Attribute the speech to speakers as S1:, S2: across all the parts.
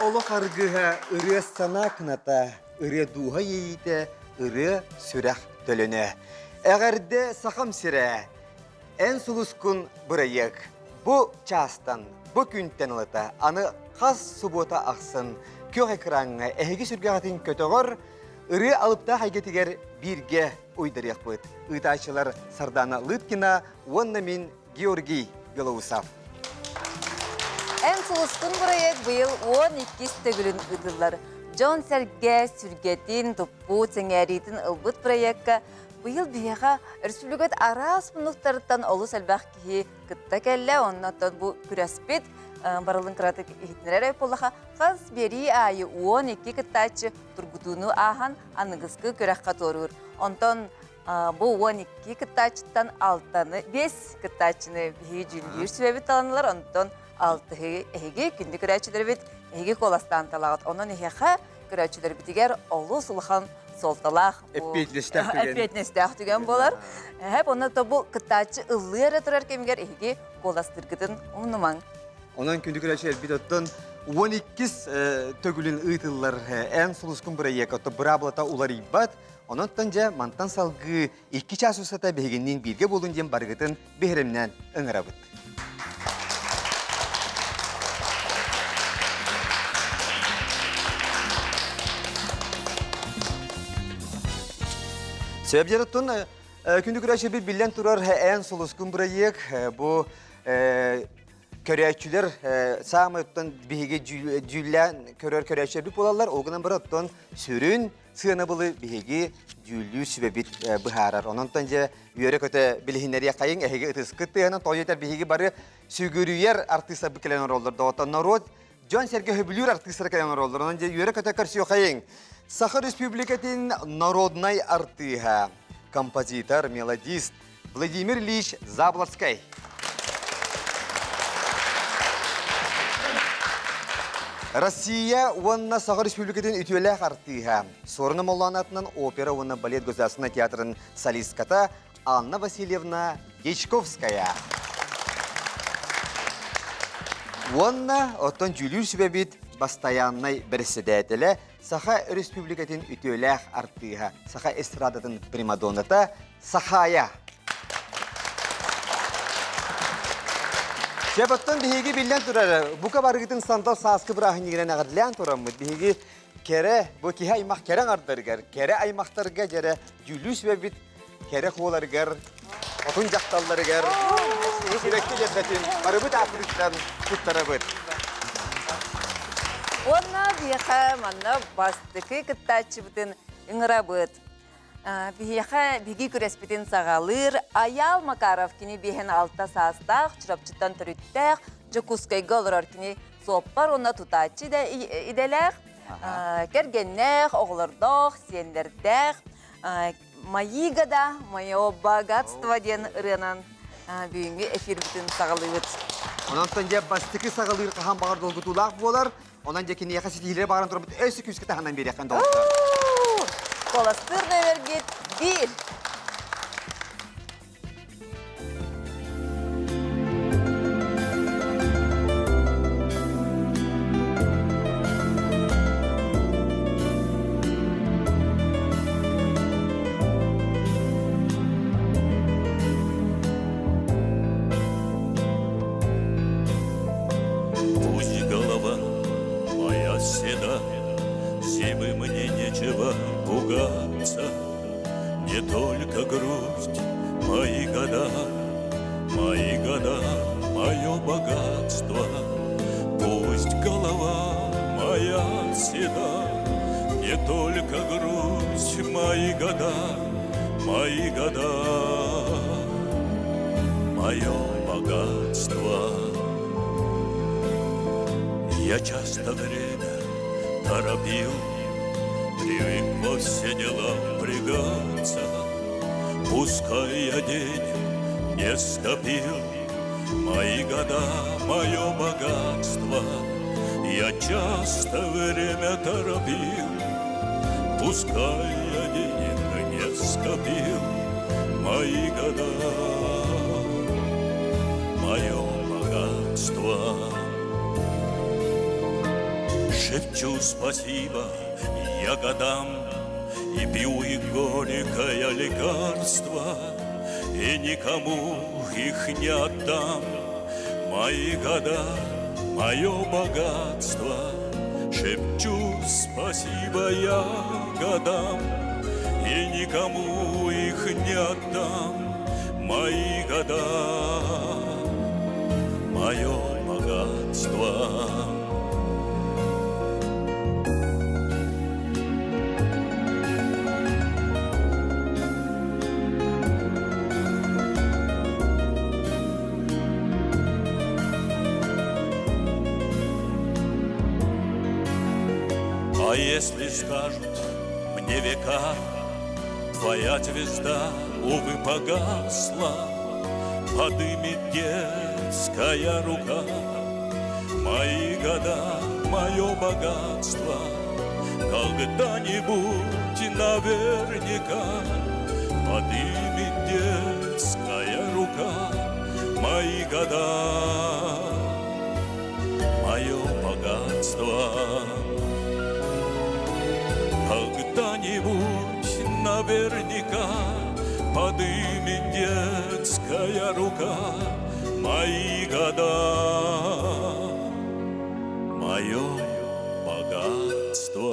S1: олох аргыһа, ырыа санаа кыната, ырыа дууһа иэйиитэ, ырыа сүрэх төлөнө. Эҕэрдэ Сахам сирэ! Эн сулускун бырайыак. Бу чаастан, бу күнтэн ылата аны хас субуота ахсын күөх экраҥҥа эһиги сүргэҕитин көтөҕөр ырыа алыптаах эйгэтигэр бииргэ уйдарыахпыт. Ыытааччылар Сардана Лыткина уонна мин Георгий Белоусов.
S2: Эн сулускун бырайыак быйыл 12 төгүлүн ыытыллар. Дьон-сэргэ сүргэтин, туппут, сэҥээриитин ылбыт проекка быйыл биһиэхэ өрөспүүбүлүкэт араас муннуктарыттан олус элбэх киһи кытта кэллэ. Оннуттан бу күрэспит барылын кыратык иһитиннэрэр буоллаха хас биэрии аайы 12 кыттааччы тургутууну ааһан аныгыскы күрэххэ туоруур. Онтон Бу 12 кыттааччыттан алтаны, 5 кыттааччыны биһиги дьүүллүүр сүбэбит таланылар, онтон алтыһы эһиги күндү көрөөччүлэрбит эһиги куоластаан талаҕыт. Онон эһиэхэ көрөөччүлэрбитигэр олус улахан суолталаах
S1: эппиэтинэстээх түгэн.
S2: Эппиэтинэстээх түгэн буолар. Эһэп онно то бу кыттааччы ыллыы эрэ турар кэмигэр эһиги куоластыыргытын умнумаҥ.
S1: Онон күндү көрөөччүлэрбит оттон 12-ис төгүлүн ыытыллар эн сулускун бырайыак отто быраабылата уларыйбат. Онон дьэ мантан салгыы икки чаас устата биһигинниин бииргэ буолун диэн барыгытын биһирэмнээн ыҥырабыт. Сөбдеруттун күндү көрөөччүбүт биллэн турар эн сулускун бырайыак бу көрөөччүлэр саамай оттон биһиги дьүүллээн көрөр көрөөччүлэрбит буолаллар. Ол гынан баран оттон сүрүн сыанабылы биһиги дьүүллүүр сүбэбит быһаарар. Ононтон дьэ үөрэ-көтө билиһиннэриэххэйиҥ эһиги ытыскыт тыаһынан тоҕо диэтэр биһиги бары сүгүрүйэр артыыстарбыт кэлэн олороллор. Доҕоттор норуот дьон-сэргэ сөбүлүүр артыыстара кэлэн олороллор. Онон дьэ үөрэ-көтө көрсүөххэйиҥ. Саха Республикатын народнай артыыһа, композитор, мелодист Владимир Ильич Заблоцкай. Россия уонна Саха Республикатын үтүөлээх артыыһа, Суорун Омоллоон атынан опера уонна балет государственнай театрын солистката Анна Васильевна Дьячковская. Уонна оттон дьүүлүүр сүбэбит бастайааннай бэрэссэдээтэлэ Саха Республикатын үтүөлээх артыыһа, саха эстрадатын примадонната Сахая. Сөп оттон биһиги биллэн турар, бука барыгытын сандал сааскы бырааһынньыгынан эҕэрдэлээн тураммыт. Биһиги кэрэ, бу киһи аймах кэрэ аҥардарыгар, кэрэ аймахтарга дьэрэ дьүүллүү сүбэбит кэрэ куоларыгар, хотун дьахталларыгар сибэкки дьэрбэтин барыбыт аатырыттан туттарабыт.
S2: Уонна биһиэхэ манна бастакы кыттааччыбытын ыҥырабыт. Биһиэхэ биһиги күрэспитин саҕалыыр Айаал Макаров кини биэһин алта саастаах, Чурапчыттан төрүттээх, Дьокуускайга олорор кини суоппар уонна тутааччы да идэлээх, кэргэннээх, оҕолордоох, сиэннэрдээх. Мои года, мое богатство диэн ырыанан бүгүҥҥү эфирбитин саҕалыыбыт.
S1: Онон дьэ бастакы саҕалыыр хаһан баҕар долгутуулаах буолар. Онон дьэ киниэхэ ситиһиилэри баҕаран турабыт өссө күүскэ таһынан биэриэххин доҕоттор.
S2: Куоластыыр нөмергит биир.
S3: Пусть голова моя седа, Зимы мне нечего пугаться, Не только грусть, мои года, Мои года, мое богатство. Пусть голова моя седа, Не только грусть, мои года, Мои года, мое богатство. Я часто время торопил, Привык во все дела впрягаться. Пускай я денег не скопил, Мои года, мое богатство. Я часто время торопил, Пускай я денег не скопил, Мои года, мое богатство. Шепчу спасибо я годам И пью их горькое лекарство И никому их не отдам Мои года, мое богатство Шепчу спасибо я годам И никому их не отдам Мои года, мое богатство. А если скажут мне века, Твоя звезда, увы, погасла, Подымет детская рука Мои года, мое богатство Когда-нибудь наверняка Подымет детская рука Мои года, мое богатство. Когда-нибудь наверняка Подымет детская рука Мои года, мое богатство.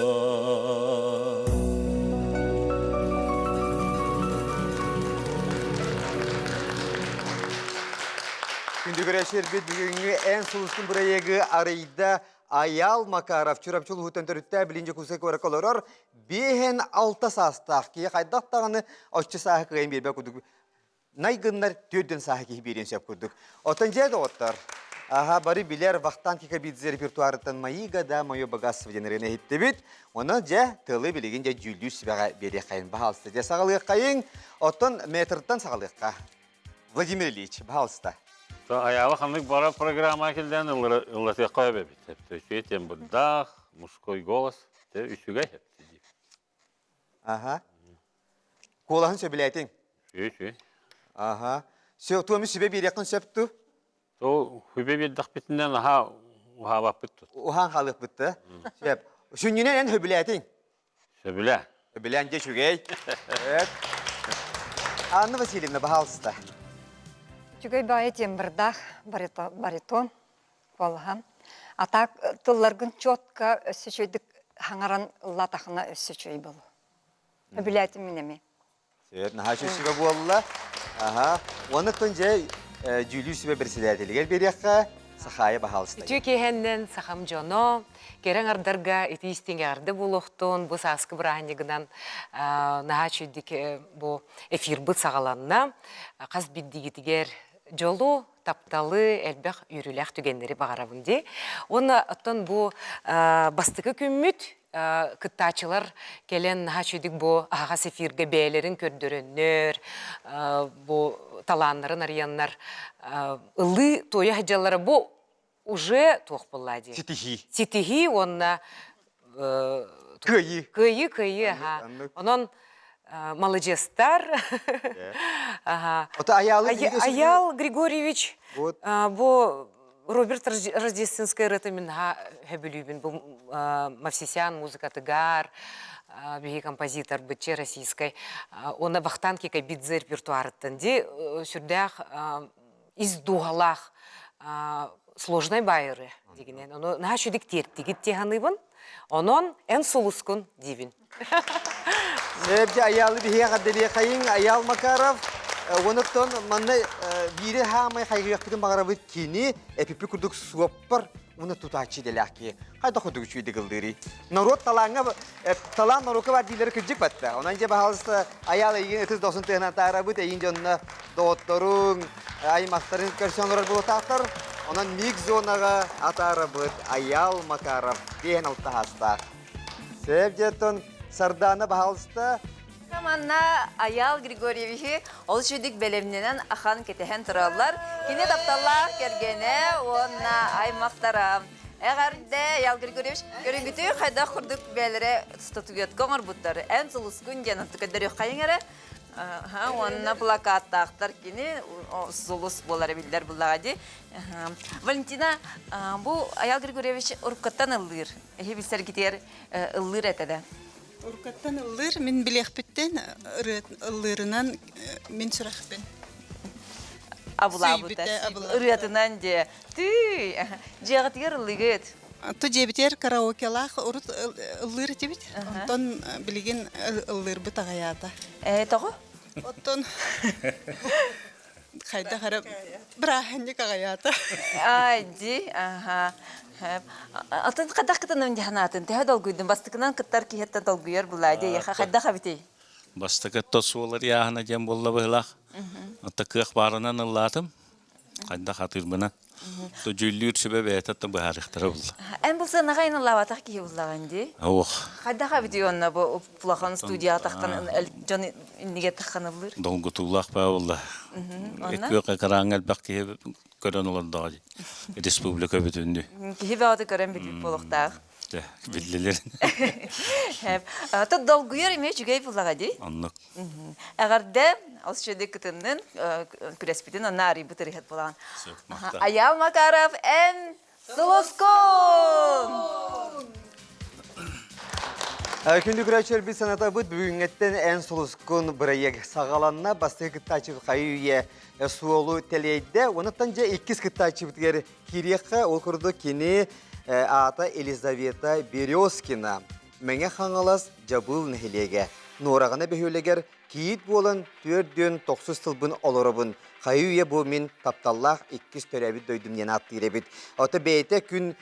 S1: Күндү көрөөччүлэрбит бүгүҥҥү эн сулускун бырайыагы арыйда Айаал Макаров Чурапчы улууһуттан төрүттээх билин Дьокуускай куоракка олорор 56 саастаах киһи хайдах даҕаны оччо сааһы кыайан биэрбэт курдук най гыннар түөрдүн сааһы киһи биэриэн сөп курдук. Оттон дьэ доҕоттор, аха бары билэр Вахтанг Кикабидзе репертуарыттан «Мои года, мое богатство» диэн ырыаны иһиттибит. Онон дьэ тылы билигин дьэ дьүүллүүр сүбэҕэ биэриэххэйин баһаалыста дьэ саҕалыаххайыҥ. Оттон метртан саҕалыахха. Владимир Ильич, пожалуйста.
S4: Аяла ханнык бара программа килден ыллатыахха эбэбит. Үчүгэй тембурдаах, мужской голос, те үчүгэй
S1: Ага. Куолаһын сөбүлээтиҥ?
S4: Үчүгэй.
S1: Ага. Все, туоми сүбэ биэриэххин сөп ту?
S4: То хүбэ биэрдэхпитинэн аха уһаабаппыт тут.
S1: Уһаан хаалыахпыт да. Сөп. Сүнньүнэн эн сөбүлээтиҥ?
S4: Сөбүлэ.
S1: Сөбүлээн дьэ үчүгэй. Сөп. Анна Васильевна, баһаалыста.
S5: Үчүгэй баайы тембрдаах баритон куолаһан. А так тылларгын четко өссө үчүгэйдик хаҥаран ыллаатахына өссө үчүгэй болу. Өбүлээтим мин эми.
S1: Сөп, наһаа сүбэ буолла. Аха. Уонна дьэ дьүүлүүр сүбэ председателигэр биэриэххэ Сахаайа баһаалыста.
S6: Үтүө киэһэннэн сахам дьоно, кэрэ аҥардарга итии истиҥ буолуохтун, бу сааскы бырааһынньыгынан наһаа үчүйдик бу эфирбыт саҕаланна. Хас биирдиигитигэр дьолу, тапталы, элбэх үөрүүлээх түгэннэри баҕарабын дии. Уонна оттон бу бастакы күммүт кыттааччылар кэлэн наһаа үчүгдүк бу аһаҕас эфиргэ бэйэлэрин көрдөрөннөр, бу талааннарын арыйаннар ыллыы туойа сылдьаллара бу уже туох буолла дии.
S1: Ситиһии.
S6: Ситиһии уонна
S1: Кыайыы.
S6: Кыайыы, кыайыы, аха. Онон маладьыастар. Ага. Аял Григорьевич бу Роберт Рождественскай ырыата мин наһаа сөбүлүүбүн. Бу Мавсисян музыкатыгар, биһи композитор быччы российскай. Уонна Вахтанг Кикабидзе репертуарыттан ди сүрдээх ис дууһалаах сложнай баайыры дигинен. Ону наһаа үчүгдүк тиэртигит дии саныыбын. Онон эн сулускун диибин.
S1: Сөп Айаалы биһиэхэ дэлиэхэйиҥ Айаал Макаров. Онуттан манна биири хаамай хайгыахпытын баҕарабыт кини эпипи курдук суоппар уна тутааччы идэлээх киһи. Хайдах курдук үчүгэйдик ыллыырый? Норуот талааҥҥа талаан норуокка бар дииллэрэ кырдьык батта. Онон дьэ баһаалыста Айаал эйигин ытыс дохсун тыаһынан таарабыт, эйигин дьонно доҕотторуҥ, аймахтарын көрсөн олорор буолуохтаахтар. Онон миг зонаҕа атаарабыт Айаал Макаров диэн алтаһаастаах. Сөп дьэ Сардаана баһаалыста
S2: Манна Айаал Григорьевиһи ол үчүгдүк бэлэмнэнэн ахан кэтэһэн тураллар. Кини тапталлаах кэргэнэ уонна аймахтара. Эҕэрдэ, Айаал Григорьевич, көрүҥгүтү хайдах курдук бээлэрэ статуэтка оҥорбуттар. Эн сулускун диэн онту көрдөрүөххэйиҥ эрэ. Уонна плакаттаахтар кини сулус буолара биллэр буллаҕа дии. Валентина, бу Аял Григорьевич уруккаттан ыллыыр. Эһи билсэргитигэр ыллыыр этэ да?
S7: Уруккаттан ыллыыр, мин билиэхпиттэн ыллыырынан мин сүрэхпин.
S2: Абылаабыта. Ырыатынан дьэ. Түй! Дьиэҕитигэр ыллыгыт.
S7: Ту дьиэбитигэр караокелаах урут ыллыыр этибит. Онтон билигин ыллыырбыт аҕыйаата.
S2: Ээ, тоҕо?
S7: Оттон хайдах эрэ бырааһынньык аҕыйаата.
S2: Ай, ди, аха. Атын хайдах кытынным дьаһанаатын? Төһө долгуйдум? Бастакынан кыттар киһиттэн долгуйар булаа дии. Хайдах эбитий?
S8: Бастакы суолар ыйааһына диэн буолла быһылаах. Оттон кыах баарынан ыллаатым. Хайдах атыырбынан. Дьүүллүүр сүбэ бэйэтэ да быһаарыахтара булла.
S2: Эн бу сыанаҕа айналлаабатах киһи буллаҕын дии.
S8: Ох.
S2: Хайдах эбитий онно бу улахан студияҕа таххан дьон иннигэ тахханыллыр?
S8: Долгутуулаах баа буолла. Күөх экраҥҥа элбэх киһи көрөн олордоҕо дии. Республика бүтүннүү.
S2: Киһи бөҕөтө көрөн билбит буолуохтаах.
S8: Биллилэр.
S2: Тут долгуйар эмиэ үчүгэй буллаҕа дии.
S8: Оннук.
S2: Эҕэрдэ, ол үчүгэйдик кытыннын, күрэспитин онно арыйбыт ырыһыт буолаҕын. Айаал Макаров, эн сулускун!
S1: Күндү көрөөччүлэрбит санатабыт бүгүҥҥэттэн эн сулускун бырайыак саҕаланна. Бастакы кыттааччы хайы үйэ суолу тэлэйдэ. Онуттан дьэ иккис кыттааччыбытыгар киириэххэ. Ол курдук кини аата Елизавета Березкина. Мэҥэ Хаҥалас Дьабыыл нэһилиэгэ. Нуораҕана бөһүөлэгэр кийиит буолан түөрт тохсус тылбын олоробун. Хайы-үйэ бу мин тапталлаах иккис төрөөбүт дойдум диэн ааттыыр эбит. Ото бэйэтэ күн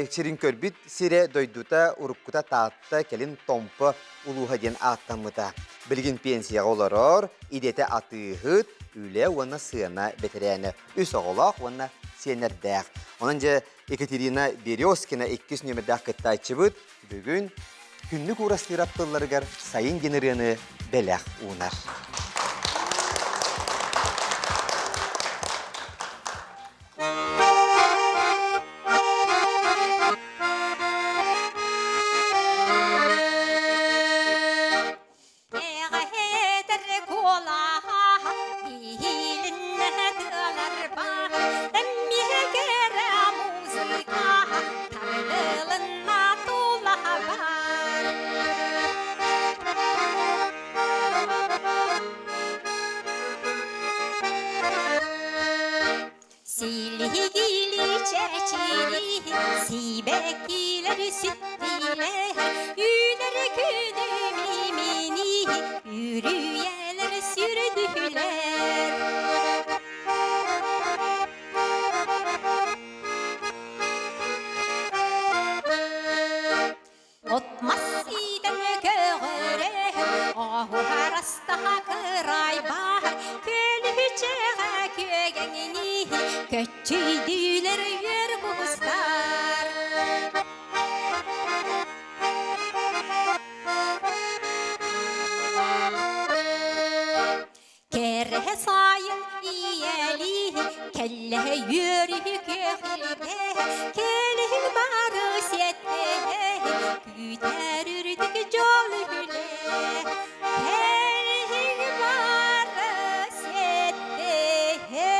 S1: сирин көрбүт сирэ дойдута уруккута Таатта, кэлин Томпо улууһа диэн ааттаммыта. Билигин пенсияҕа олорор, идэтэ атыыһыт, үлэ уонна сыана бэтэрээнэ, үс оҕолоох уонна сиэннэрдээх. Онон дьэ Екатерина Березкина иккис нүөмэрдээх кыттааччыбыт Бүгүн күннүк уурастыырап тылларыгар сайын диэн ырыаны бэлэх уунар.
S9: Силигили чэчири, сибэккилэр сүттүлэр, үүнэр күнүм имини, үрүйэлэр сүрдүлэр. От-мас сиидэн көҕөрө, оһуһарастаха кырайбаһ, көлүчэҕэ күөгэҥини, көччүйдүүлэр үөр кустар. Кэрэһэ сайын ийэлии, кэллэһэ үөрүһү күөх илгэ, кэлиһин бары сиэттэһэ, күүтэр үрдүк дьол үһүлэ. Кэлиһин бары сиэттэһэ,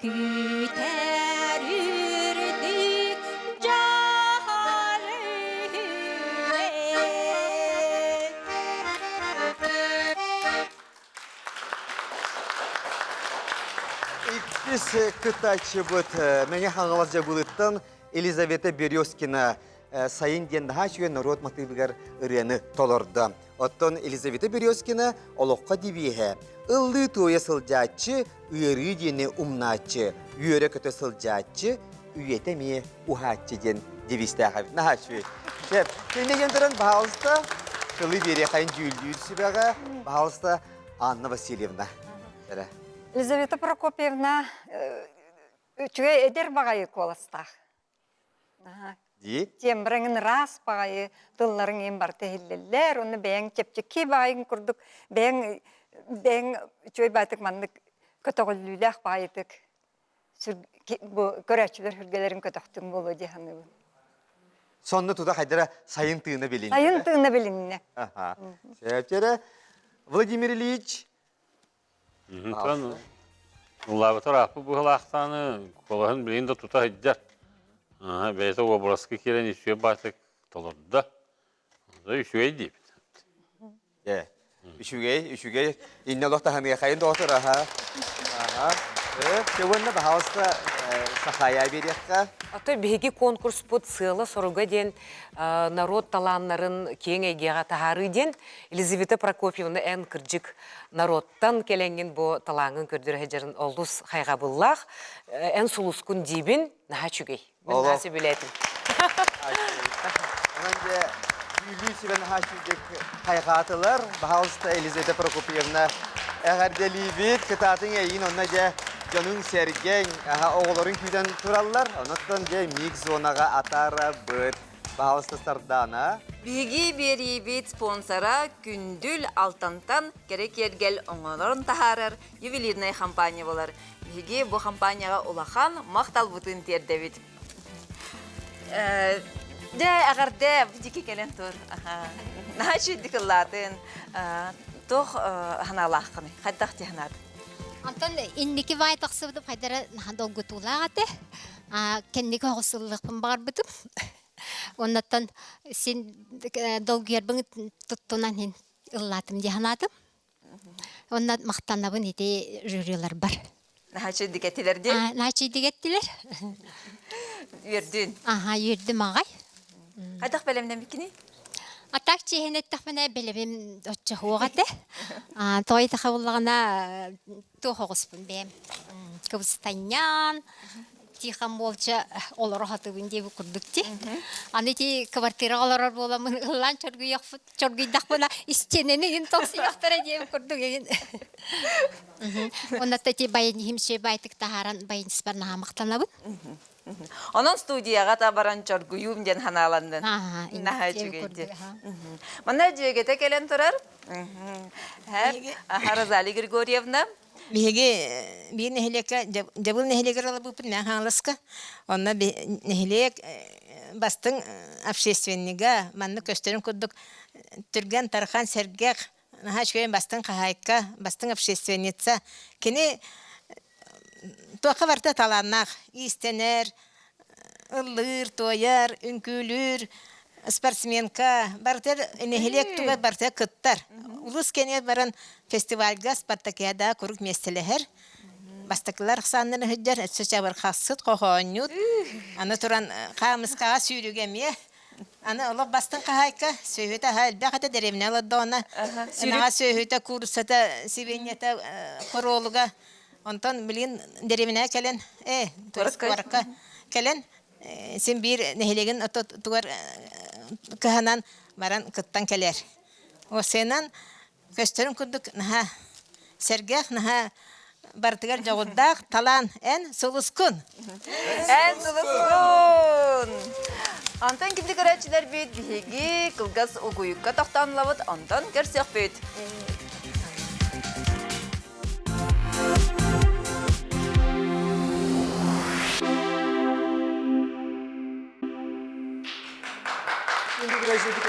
S9: күүтэр үрдүк дьол үһүлэ.
S1: Иккис кыттааччыбыт Мэҥэ Хаҥалас Дьабыылыттан Елизавета Березкина сайын диэн наһаа үчүгэй норуот матыыбыгар ырыаны толордо. Оттон Елизавета Березкина олоххо дибиэһэ, ыллыы-туойа сылдьааччы, ыарыы диэни умнааччы, үөрэ-көтө сылдьааччы, үйэтэ эмиэ уһааччы диэн девизтээх эбит. Наһаа үчүгэй. Сөп. Кэннэ диэн туран, баһаалыста, тылы биэриэхэйин дьүүллүүр сүбэҕэ, баһаалыста, Анна Васильевна. Эрэ.
S5: Елизавета Прокопьевна үчүгэй эдэр баҕайы куоластаах.
S1: Дии.
S5: Тембрыҥын ыраас баҕайы тылларыҥ иһин барыта иһиллэллэр, уонна бэйэҥ чэпчэки баҕайыҥ курдук бэйэҥ бэйэҥ үчүгэй баҕайытык маннык көтөҕүллүүлээх баҕайытык бу көрөөччүлэр сүргэлэрин көтөхтүҥ буолуо дии саныыбын.
S1: Сонно тута хайдара сайын тыына билиннэ.
S5: Сайын тыына билиннэ.
S1: Сөп эрэ. Владимир Ильич.
S4: Онтон ыллаабытар ааппыт быһылаахтааны куолаһын билигин да тута сылдьар. Бэйэтэ уобараска киирэн үчүгэй баатык толордо. Үчүгэй диэбит.
S1: Э, үчүгэй, үчүгэй. Иннэ олох таһыныахайын доҕотор, аха. Аха. Э, уонна баһаалыста Сахая биэриэххэ.
S6: Отой биһиги конкурспут сыала-соруга диэн народ талааннарын киэҥ эйгэҕэ таһаарыы диэн Елизавета Прокопьевна эн кырдьык народтан кэлэҥҥин бу талааҥҥын көрдөрө сылдьарын олус хайҕабыллаах. Эн сулускун диибин, наһаа үчүгэй. Мин наһаа сөбүлээтим.
S1: Онон дьэ дьүүллүүр сүбэ наһаа үчүгэйдик хайҕаатылар. Баһаалыста Елизавета Прокопьевна эҕэрдэлиибит. Кытаатыҥ эйиин онно дьэ дьонуҥ сэргэҥ, оҕолорун күүтэн тураллар. Онон дьэ микс зонаҕа атаарабыт. Баһаалыста Сардаана.
S2: Биһиги биэриибит спонсора Күндүл Алтантан кэрэ киэргэл оҥорон таһаарар ювелирнай компания буолар. Биһиги бу компанияҕа улахан махталбытын тиэрдэбит. Дьэ, эҕэрдэ, бу дьики кэлэн тур. Наһаа үчүгүйдик ыллаатын. Туох санаалааххыный? Хайдах дии санаатыҥ?
S9: Онтон инники баай тахсыбытым хайдара наһаа долгутуулаах этэ. Кэнники оҕус ыллыахпын баҕарбытым. Оннуттан син долгуйарбын туттунан иһин ыллаатым дии санаатым. Онно махтанабын ити жюриларбар.
S2: Наһаа үчүгүйдик этилэр дии?
S9: Наһаа үчүгүйдик эттилэр.
S2: Үөрдүн?
S9: Аха, үөрдүм аҕай.
S2: Хайдах бэлэмнэммиккиний?
S9: А так чиэһин эттэхпинэ бэлэмим оччо суох этэ. Той тахабыллаҕына туох оҕуспун бэйэм кыбыстанньаан тихо молча олоро сатыыбын диэбит курдук ти. Аны ити квартираҕа олорор буоламмын ыллаан чоргуйахпыт чоргуйдахпына истиэнэни иһин тоҥсуйуохтара диэбит курдук игин. Онно ити баяниһим сүө байтык таһааран баяниспар наһаа махтанабын.
S2: Онон студияҕа та баран чоргуйуум диэн ханааланнын. Наһаа үчүгэй Манна дьүөгэтэ кэлэн турар. Розалия Григорьевна.
S7: Биһиги биир нэһилиэккэ Дьабыл нэһилиэгэр олорбуппут Мэҥэ Хаҥаласка. Онно нэһилиэк бастыҥ общественнига маннык көстөрүн курдук түргэн тархан сэргэх наһаа үчүгэй бастыҥ хаһаайка, бастыҥ общественница. Кини туохха барыта талааннаах, иистэнэр, ыллыыр, туойар, үҥкүүлүүр, спортсменка, барыта нэһилиэк туга барыта кыттар. Улус кэнигэр баран фестивальга, спартакиадаҕа куруук миэстэлэһэр. Бастакылар ахсааннарын сылдьар, өссө чабырҕахсыт, хоһоонньут. Аны туран хаамыскаҕа сүүрүгэ эмиэ Аны олох бастыҥ хаһаайка, сүөһүтэ аһа элбэх этэ, дэриэбинэ олордоҕуна, ынаҕа сүөһүтэ, кууруссата, сибиинньэтэ, хоруолуга. Онтон билигин дэриэбинэҕэ кэлэн, ээ, куоракка кэлэн, син биир нэһилиэгин тугар кыһанан баран кыттан кэлэр. Осенан Көстөрүн курдук наһаа сэргэх, наһаа барытыгар дьоҕурдаах талаан эн сулускун.
S2: Эн сулускун! Онтон күндү көрөөччүлэрбит биһиги кылгас угуйукка тохтоон ылабыт, онтон көрсүөхпүт.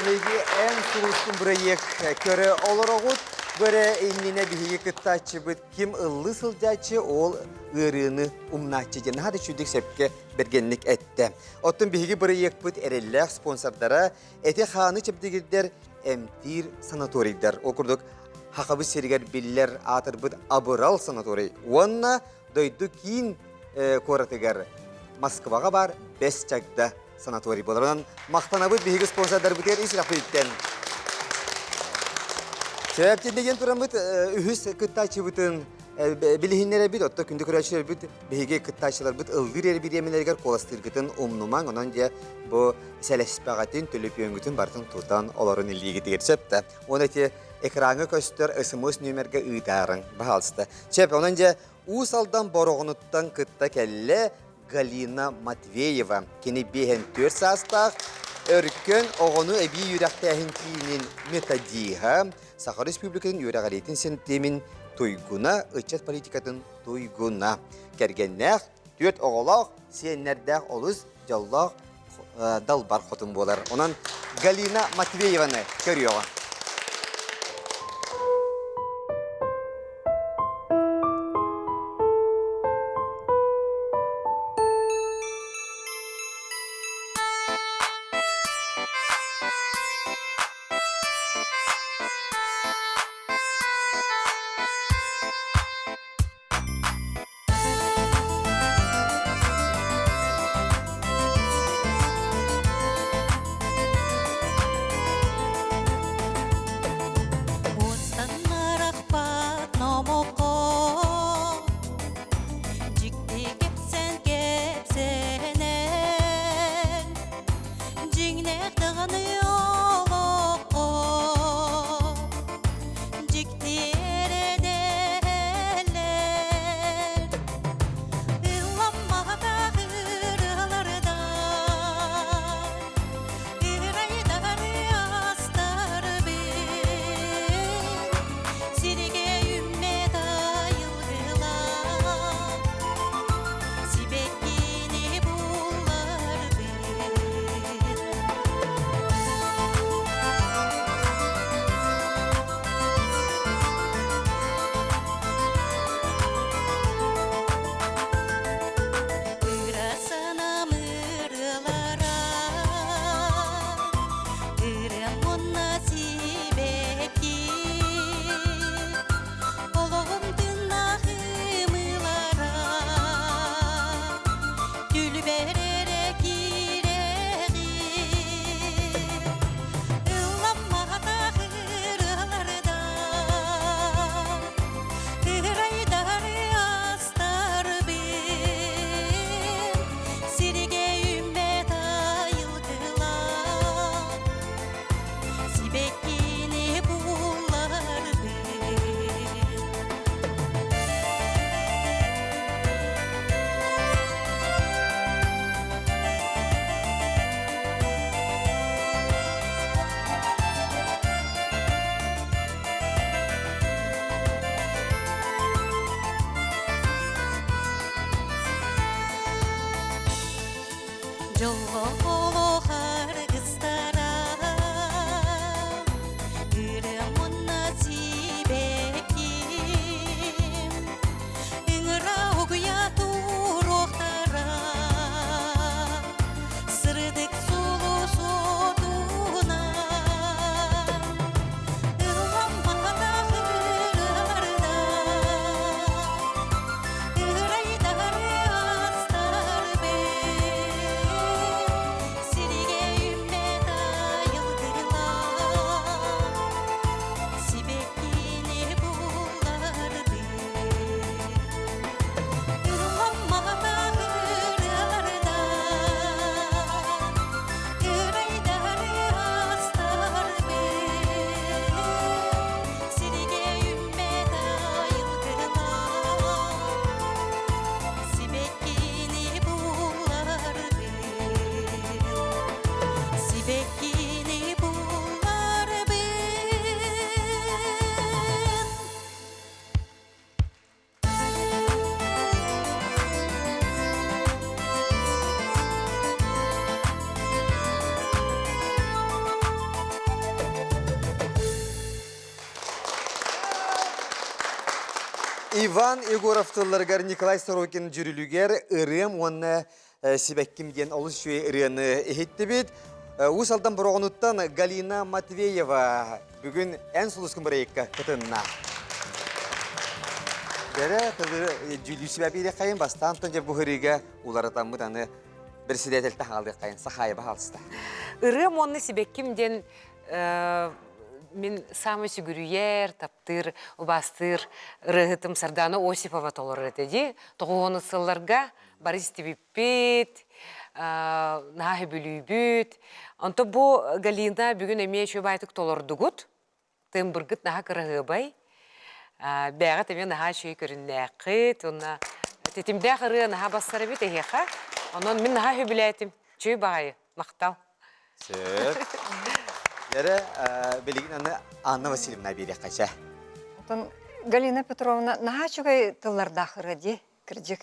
S1: Эһиги эн сулускун бырайыак көрө олороҕут. Бу эрэ иннинэ биһиги кыттааччыбыт ким ыллыы сылдьааччы, ол ыарыыны умнааччы диэн наһаа да үчүгдүк сөпкө бэргэнник эттэ. Оттон биһиги бырайыакпыт эрэллээх спонсордара эти-хааны чэбдигирдэр эмтиир санаторийдар. Ол курдук Хахабыт сиригэр биллэр аатырбыт Абырал санаторий уонна дойду киин куоратыгар Москваҕа баар Бэс Чагда санаторий буолар. Онон махтанабыт биһиги спонсордарбытыгар ис сүрэхпититтэн. Сөп диэн тураммыт үһүс кыттааччыбытын билиһиннэрэбит, отто күндү көрөөччүлэрбит биһиги кыттааччыларбыт ыллыыр эр бириэмэлэригэр куоластыыргытын умнумаҥ. Онон дьэ бу сэлэспэҕитин, төлөпүөҥҥүтүн барытын тутан олорун илиигитигэр сөп да. Уонна ити экраҥҥа көстөр СМС нүөмэргэ ыытаарыҥ, баһаалыста. Сөп, онон дьэ Уус Алдан Бороҕонуттан кытта кэллэ Галина Матвеева. Кини 54 саастаах, Өркөн оҕону эбии үөрэхтээһин киинин методиһа, Саха Республикатын үөрэҕириитин синтиэмин туйгуна, ыччат политикатын туйгуна. Кэргэннээх, түөрт оҕолоох, сиэннэрдээх олус дьоллоох далбар хотун буолар. Онон Галина Матвееваны көрүөҕүҥ.
S10: Дьоллоох аргыстара Ырыам уонна сибэкким Ыҥыра угуйа туруохтара Сырдык сулус отунан Ылламматах ырыаларынан Ырайдары астарбын Сиригэ үүммэт айылгылар Сибэккини буллардым Ылламматах ырыаларынан Ырайдары астарбын Сиригэ үүммэт айылгылар Сибэккини булларбын Сибэккини булларбын
S1: Иван Егоров тылларыгар Николай Сорокин дьүрүлүгэр ырыам уонна сибэкким диэн олус үчүгэй ырыаны иһиттибит. Уус Алдан Бороҕонуттан Галина Матвеева бүгүн Эн сулускун бырайыкка кытынна. Бэрэ тылы дьүүллүүсүбэ биэриэххэйин бастаан тон дьэ бу ырыыга уларытаммыт аны председательтэ хаалыаххайын Сахаева хаалыста.
S6: Ырыам уонна сибэкким диэн мин саамай сүгүрүйэр, таптыыр, убаастыыр ырыаһытым Сардана Осипова толорор этэ дии. Тоҕуһуону сылларга бары истибиппит, наһаа сөбүлүүбүт. Онто бу Галина бүгүн эмиэ үчүгэй баайтык толордугут. Тымбыргыт наһаа кыраһыабай. Бэйэҕит эмиэ наһаа үчүгэй көрүннээххит. Уонна тэтимдээх ырыа наһаа бассар эбит эһиэхэ. Онон мин наһаа сөбүлээтим. Үчүгэй баҕайы. Махтал.
S1: Сөп. Эрэ билигин аны Анна Васильевна биэриэххэ чэ.
S5: Оттон Галина Петровна наһаа үчүгэй тыллардаах ырыа дии, кырдьык.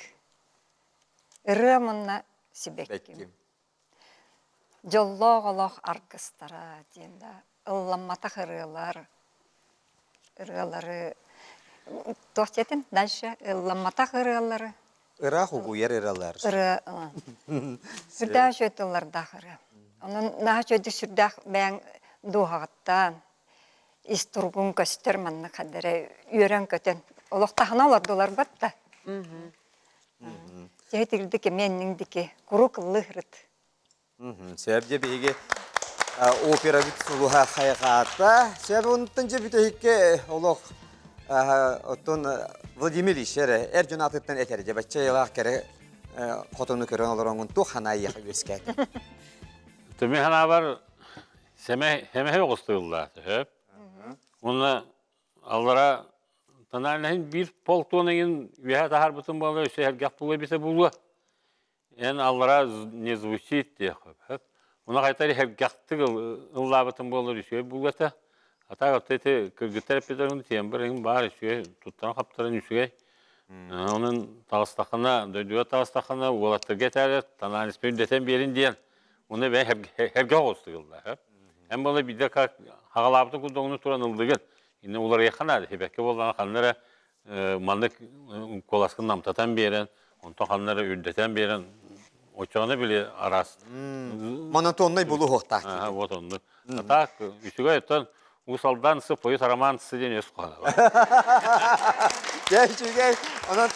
S5: Ырыа мунна сибэкким. Дьоллоох олох аргыстара диэн да ылламматах ырыалар, ырыалары туох диэтин дальше ылламматах ырыалары
S1: Ыраах угуйар ырыалар.
S5: Ырыа сүрдээх үчүгэй тыллардаах ырыа. Онон наһаа үчүгэйдик сүрдээх бэйэҥ дууһаҕыттан ис туругуҥ көстөр маннык хаддара үөрэн-көтөн олох таһына олордулар да. Киһи тигирдик эмиэ инниҥ дики куруук ыллыырыт.
S1: Сөп дьэ биһиги операбыт сулуһа хайҕаата. Сөп онтон дьэ бүтэһиккэ олох оттон Владимир Ильич эрэ эр дьон аатыттан этэр дьэ бачча айылаах кэрэ хотону көрөн олороҥҥун туох санаа эйиэхэ үөскээтэ?
S4: Түмү санаабар сэмэһи оҕустуыллаа сөп. Уонна аллара тональнаһын биир полтуон ыйын үөһэ таһаарбытым буолла өссө эргэх буолуо эбитэ буолуо. Эн аллара не звучит диэх Уна хайта эргэхтик ыллаабытым буоллар үчүгэй буолуо этэ. А так вот эти кыргыттар эппитерин тембр эҥин баар үчүгэй туттан хаптарын үчүгэй. Онон таҕыстаххына, дойдуга таҕыстаххына уолаттарга этээрэ тональность үрдэтэн биэрин диэн уну бэйэ эргэ оҕустук ылла. Эн буола биирдэ как хаҕалаабытын курдук туран ыллыгын. Инне уларыйахха наада. Хибэккэ буоллаҕына ханна эрэ маннык куоласкын намтатан биэрэн, онтон ханна эрэ үрдэтэн биэрэн, оччоҕуна били араас
S1: монотоннай булуһуохтаах.
S4: Аха, вот оннук. А так, үчүгэй оттон Уус Алдан поют роман диэн өс хоһооно.
S1: Дьэ, үчүгэй. Онон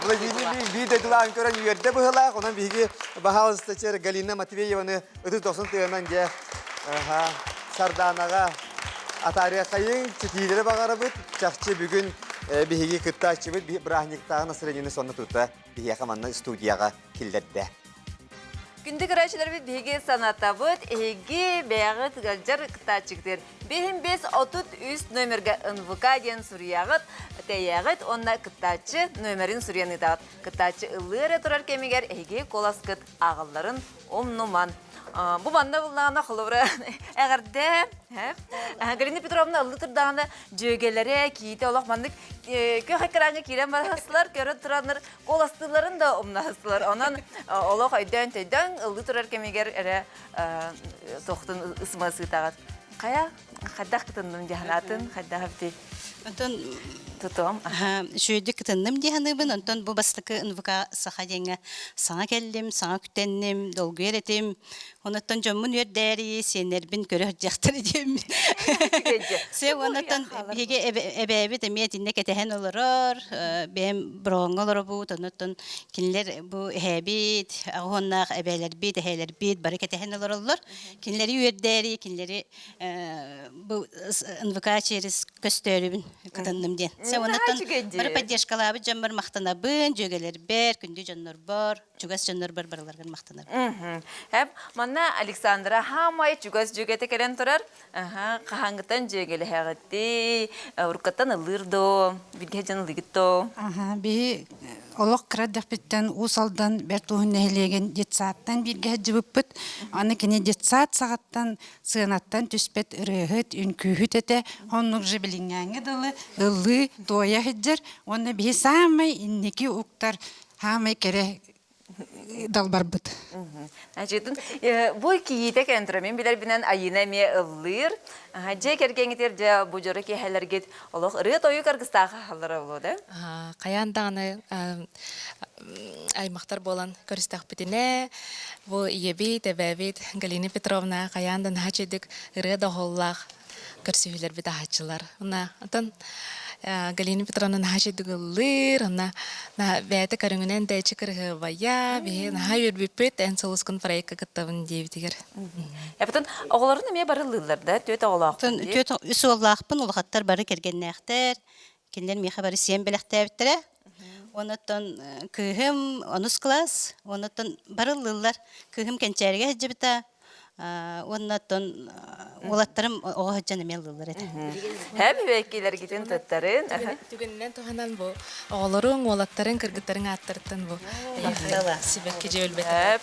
S1: Владимир биир дойдулаан көрөн үөрдэ быһылаах. Онон биһиги баһаалыстачер Галина Матвееваны ытыс дохсун тыынан дьэ Сарданаҕа атаарыаххайыҥ, ситиилэри баҕарабыт. Чахчы бүгүн биһиги кыттааччыбыт бырааһынньыктааҕы настроениены сонно тута биһиэхэ манна студияҕа киллэрдэ.
S2: Күндү көрөөччүлэрбит биһиги санатабыт, эһиги бэйэҕит ыалдьар кыттааччыгытыгар 5 5 33 номерга НВК диэн суруйаҕыт. Тэйэҕит уонна кыттааччы нүөмэрин суруйан ыытаҕыт. Кыттааччы ыллыы эрэ турар кэмигэр эһиги куоласкыт ааҕылларын умнуман. Бу манна буллаҕына холобура эҕэрдэ Галина Петровна ыллыы турдаҕына дьүөгэлэрэ киитэ олох маннык күөх экраҥҥа киирэн бараһастылар көрөн тураннар куоластыылларын да умнаһастылар. Онон олох өйдөөн-төйдөөн ыллыы турар кэмигэр эрэ тохтун ысма сыытаҕыт. Хайа хайдах кытынным дьаһанаатын хайдах эбитий?
S7: Онтон
S2: тутуом.
S7: Үчүгэйдик кытынным дии саныыбын. Онтон бу бастакы НВК Саха диэҥҥэ саҥа кэллим, саҥа күтэнним, долгуйар этим. Онуттан дьоммун үөрдээри, сиэннэрбин көрө сылдьыахтара диэммин. Сэ онуттан биһиги эбээбит эмиэ итиннэ кэтэһэн олорор, бэйэм броҥҥа олоробут, онуттан кинилэр бу эһээбит, аҕа уоннаах эбээлэрбит, эһээлэрбит бары кэтэһэн олороллор. Кинилэри үөрдээри, кинилэри бу НВК через көстөөрүбүн кытынным диэн. Сэ онуттан бары поддержкалаабыт дьоммор махтанабын, дьүөгэлэрбэр, күндү дьоннорбор, чугас дьоннорбор барыларыгар махтанабын.
S2: Эп, манна Александра хаамай чугас дьүөгэтэ кэлэн турар. Хаһааҥҥыттан дьүөгэлэһэҕитий? Уруккаттан ыллыыр доо, билгэ дьон ылыгыт доо?
S11: Биһи олох кыра эрдэхпиттэн Уус Алдан Бэрт Ууһун нэһилиэгин детсадтан бииргэ сылдьыбыппыт. Аны кини детсад саҕаттан сыанаттан түспэт ырыаһыт, үҥкүүһүт этэ. Оннук же билиҥҥээҥҥэ дылы ыллыы, туойа сылдьар. Уонна биһи саамай инники уктар, саамай кэрэ далбарбыт.
S2: Значит, бу кийиитэ кэлэн турар. Мин билэрбинэн Айыына эмиэ ыллыыр. Дьиэ кэргэҥҥитигэр дьэ бу дьоро киэһэлэргит олох ырыа-тойук аргыстаах аһаллара буолуо да?
S12: Хайаан даҕаны аймахтар буолан көрүстэхпитинэ, бу ийэбит, эбээбит Галина Петровна хайаан да наһаа үчүгдүк ырыа доҕуһуоллаах көрсүһүүлэрбит аһааччылар. Уна оттон Галина Петровна наһаа үчүгдүк ыллыыр, уна бэйэтэ көрүҥүнэн тэйиччи кырыһыабайа, биһи наһаа үөрбүппүт, эн сулускун проекка кыттабын диэбитигэр.
S2: Эбэтин оҕолорун эмиэ бары ыллыыллар да, түөрт оҕолоохпун дии.
S7: Түөрт үс уоллаахпын, улахаттар бары кэргэннээхтэр, кинилэр миэхэ бары сиэн бэлэхтээбиттэрэ. Онуттан кыыһым онус кылаас, онуттан бары ыллыыллар. Кыыһым Кэнчээригэ сылдьыбыта, уонна оттон уолаттарым оҕо сылдьан эмиэ ыллыыллар этэ.
S2: Һэп үбэккилэргитин туттарын.
S12: Түгэнинэн туһанан бу оҕолоруҥ, уолаттарыҥ, кыргыттарыҥ ааттарыттан бу сибэкки дьэ өлбөтө.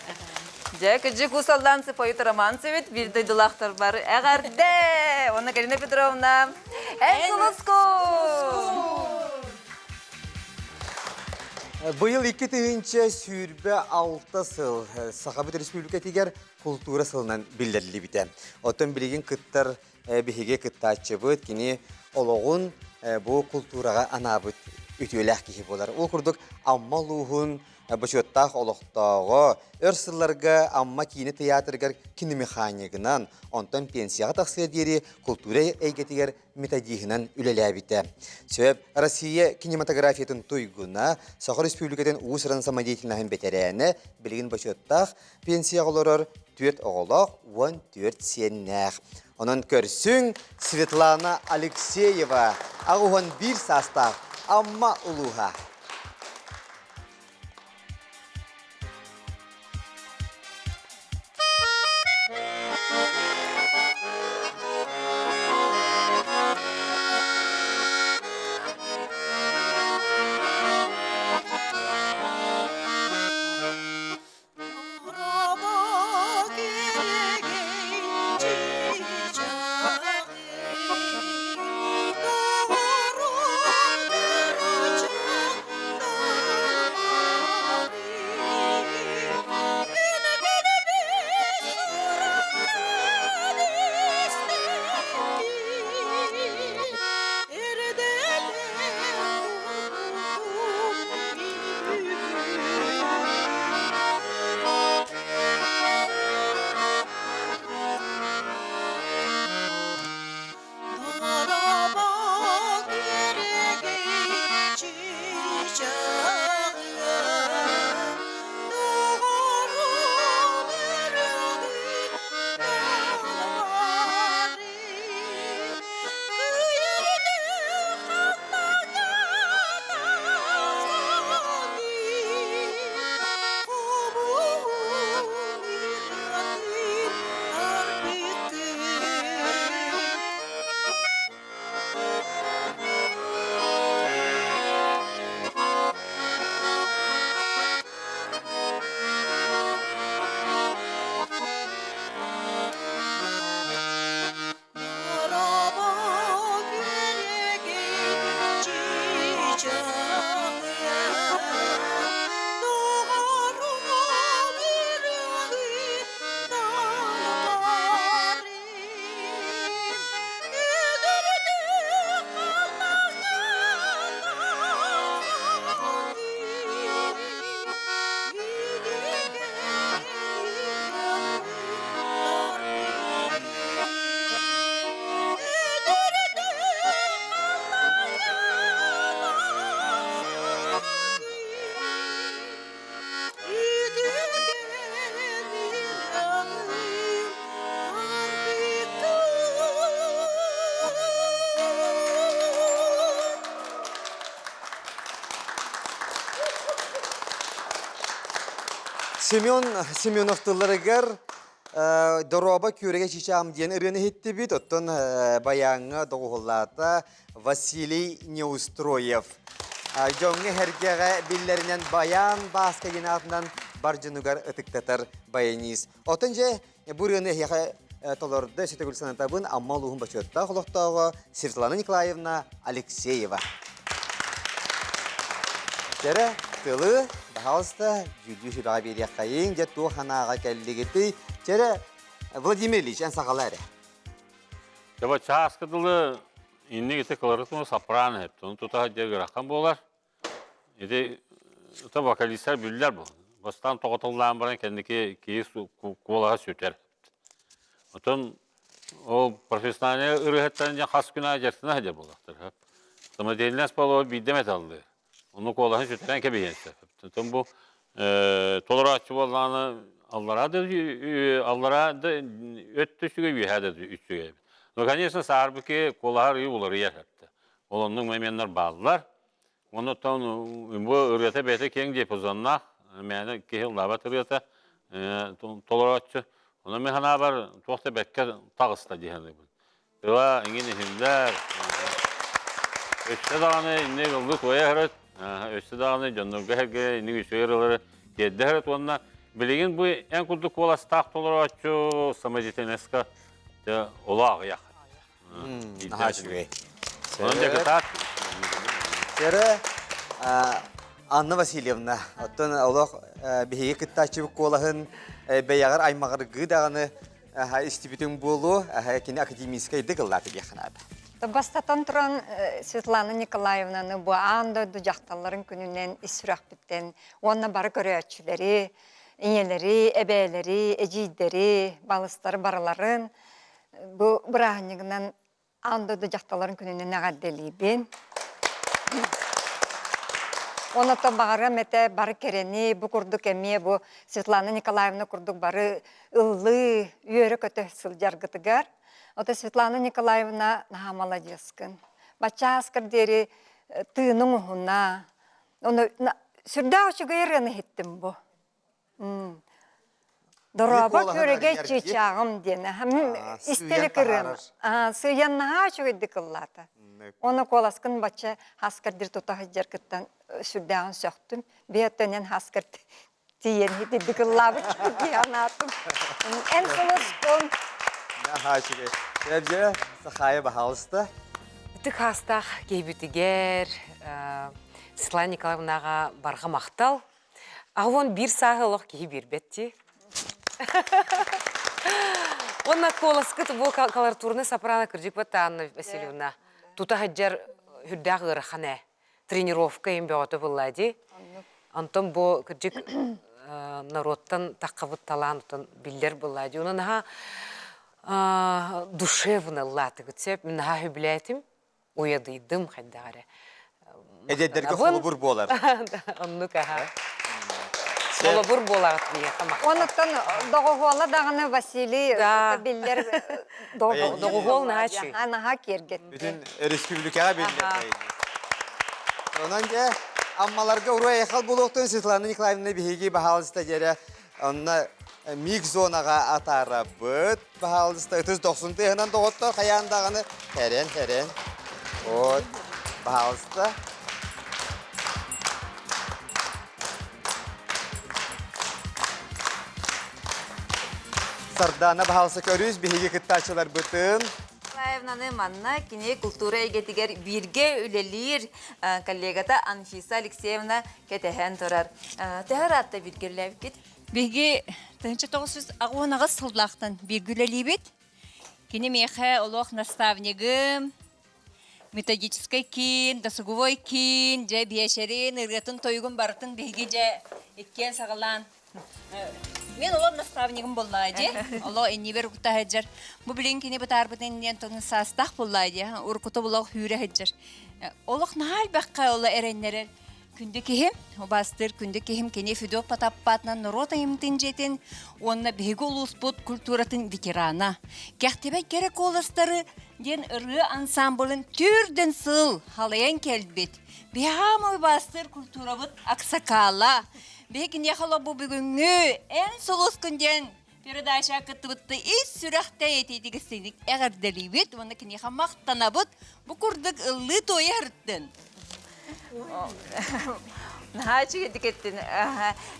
S2: Дьэ, кыдьык усаллаан сыпойут романцевит биир дойдулаахтар бар эҕэрдэ! Уонна Карина Петровна, эн сулуску!
S1: Быйыл 2026 сыл Сахабыт Республикатыгар култуура сылынан биллэриллибитэ. Оттон билигин кыттар биһиги кыттааччыбыт кини олоҕун бу култуураҕа анаабыт үтүөлээх киһи буолар. Ол курдук Амма улууһун бочуоттаах олохтооҕо, өр сылларга Амма киинэ тыйаатырыгар киномеханикынан, онтон пенсияҕа тахсыа диэри култуура эйгэтигэр методиһынан үлэлээбитэ. Сөп, Россия кинематографиятын туйгуна, Саха Республикатын уус-уран самодеятельноһын бэтэрээнэ, билигин бочуоттаах пенсияҕа олорор түөрт оҕолоох, 14 сиэннээх. Онон көрсүҥ Светлана Алексеева, 81 саастаах Амма улууһа. Семен Семенов тылларыгар Дороба күөрэгэ чичаам диэн ырыаны иһиттибит, оттон баяҥҥа доҕуһуллаата Василий Неустроев. Дьоҥҥо эргэҕэ биллэринэн Баян Бааска диэн аатынан бар дьонугар ытыктатар баянист. Оттон дьэ бу ырыаны эһиэхэ толордо өссө төгүл санатабын Амма улууһун бочуоттаах олохтооҕо Светлана Николаевна Алексеева. Кэрэ тылы, баһаалыста, дьүүллүүр сүбэҕэ биэриэххэйиҥ, дьэ туох санааҕа кэллигитий? Чэрэ, Владимир Ильич, эн саҕала эрэ.
S4: Дьэ, чааскы дылы инник ити кыларытыма сопрано эпт. Ону тута дьэ ыарахан буолар. Ити это вокалистар биллэр бу. Бастаан тоҕотоллаан баран кэнники киһи куолаһа сүтэр. Отон ол профессиональный ырыаһыттан дьэ хас күн аайы дьарсына сылдьар буоллахтар. Самодеятельность буолуо биирдэ эмэ таллыы. Ону куолаһын сүтэрэн кэбиһиэн сөп. Отон бу толорооччу буоллаҕына аллараа да аллараа да өттө үчүгэй, үөһээ да үчүгэй эбит. Ну, конечно, саарбыки куолаһар ыы уларыйар эбит. Ол оннук моменнар бааллар. Оннуттан бу ырыата бэйэтэ киэҥ диапазоннаах, мээнэ киһи ыллаабат ырыата толорооччу. Онон мин санаабар туох да бэккэ таҕыста дии саныыбын. Тыла эҥин иһиллэр. Өссө даҕаны инник ыллыы туойа сырыт, өссө даҕаны дьоннорго-сэргэ инник үчүгэй ырыалары тиэрдэ сырыт уонна билигин бу эн курдук куоластаах толорооччу самодеятельноска олоо аҕыйах.
S1: Наһаа үчүгэй.
S4: Онон дьэ кытаат.
S1: Сэрэ Анна Васильевна, оттон олох биһиги кыттааччыбыт куолаһын бэйэҕэр аймаҕыргыы даҕаны истибитиҥ буолуо, кини академическайдык ыллаата диэххэ наада.
S5: Бастатан туран Светлана Николаевнаны бу аан дойду дьахталларын күнүнэн ис сүрэхпиттэн уонна бары көрөөччүлэри, ийэлэри, эбээлэри, эдьиийдэри, балыстары барыларын Бу бырааһынньыгынан аан дойду дьахталларын күнүнэн эҕэрдэлиибин. Онон баҕарыам этэ бары кэрэни, бу курдук эмиэ бу Светлана Николаевна курдук бары ыллыы, үөрэ-көтө сылдьаргытыгар. Ото Светлана Николаевна наһаа маладьыаскын. Бачча ааскар диэри тыыныҥ уһуна. Ону сүрдээх үчүгэй ырыаны иһиттим бу. Дорообо күөрэгэй чыычааҕым диэн истэли кырыам. Сыыйан наһаа үчүгэйдик ыллаата. Оны куоласкын бачча хаскардыр тута сылдьаргыттан сүрдээҕин сөхтүм. Биһэттэнэн хаскар тиийэн итирдик ыллаабыт дии санаатым. Эн сылыскун.
S1: Наһаа үчүгэй. Дьэ, Сахаайа баһаалыста.
S6: Ытык хаастаах киһибитигэр Светлана Николаевнаҕа барҕа махтал. Аҕа биир сааһы олох киһи биэрбэт дии. Уонна куоласкыт бу колоратурный сопрано кырдьык бат Анна Васильевна. Тута сылдьар үрдээх ыарахан ээ. Тренировка им бөҕөтө булла дии. Онтон бу кырдьык народтан таххабыт талаан отон биллэр булла дии. Онон наһаа душевно ыллаатыгыт сөп. Мин наһаа сөбүлээтим. уйадыйдым хайдах эрэ.
S1: Эдэрдэргэ холобур буолар.
S6: Оннук аха. Холобур буолаҕыт биһиэхэ махтал.
S5: Онуттан доҕоһуола даҕаны Василий биллэр
S6: доҕуһуол наһаа үчүгэй.
S5: Наһаа киэргэтти.
S1: Бүтүн өрөспүүбүлүкэҕэ биллэр. Онон дьэ Аммаларга уруй айхал буолуохтун Светлана Николаевна биһиги баһаалыста диэрэ онно миг зонаҕа атаарабыт. Баһаалыста ытыс дохсун тыаһынан доҕоттор хайаан даҕаны хэрэн хэрэн. Вот, баһаалыста. Сардаана баһаалыста көрүс биһиги кыттааччыларбытын.
S2: Николаевнаны манна кини култуура эйгэтигэр бииргэ үлэлиир коллегата Анфиса Алексеевна кэтэһэн турар. Төһө ыраатта бииргэ үлэлээбиккит?
S13: Биһиги 1998 сыллаахтан бииргэ үлэлиибит. Кини миэхэ олох наставнигым, методическай киин, досуговой киин, дьэ биэчэрин, ырыатын-тойугун барытын биһиги дьэ иккиэн саҕалаан Мен олор наставнигым буоллаа дии. Оло иннибэр укта сылдьар. Бу билин кини бытаарбытын диэн тонун саастаах буоллаа дии. Уруккута булах хүүрэ сылдьар. Олох наһаа элбэххэ оло эрэннэрэр Күндү киһим, убаастыыр күндү киһим кини Федот Потаппатынан норуот айымньытын дьиэтин уонна биһиги улууспут культуратын ветерана. Кэхтибэт кэрэ куоластары диэн ырыа ансамблын түрдэн сыл халайан кэлбит. Биһаамы убаастыыр культурабыт аксакала. Биһи киниэхэ бу бүгүҥҥү эн сулускун диэн передача кыттыбытты ис сүрэхтэй этиитигиссиник эҕэрдэлиибит уонна киниэхэ махтанабыт. Бу курдук ыллыы туойа ырыттын.
S2: Наһаа үчүгэйдик эттин.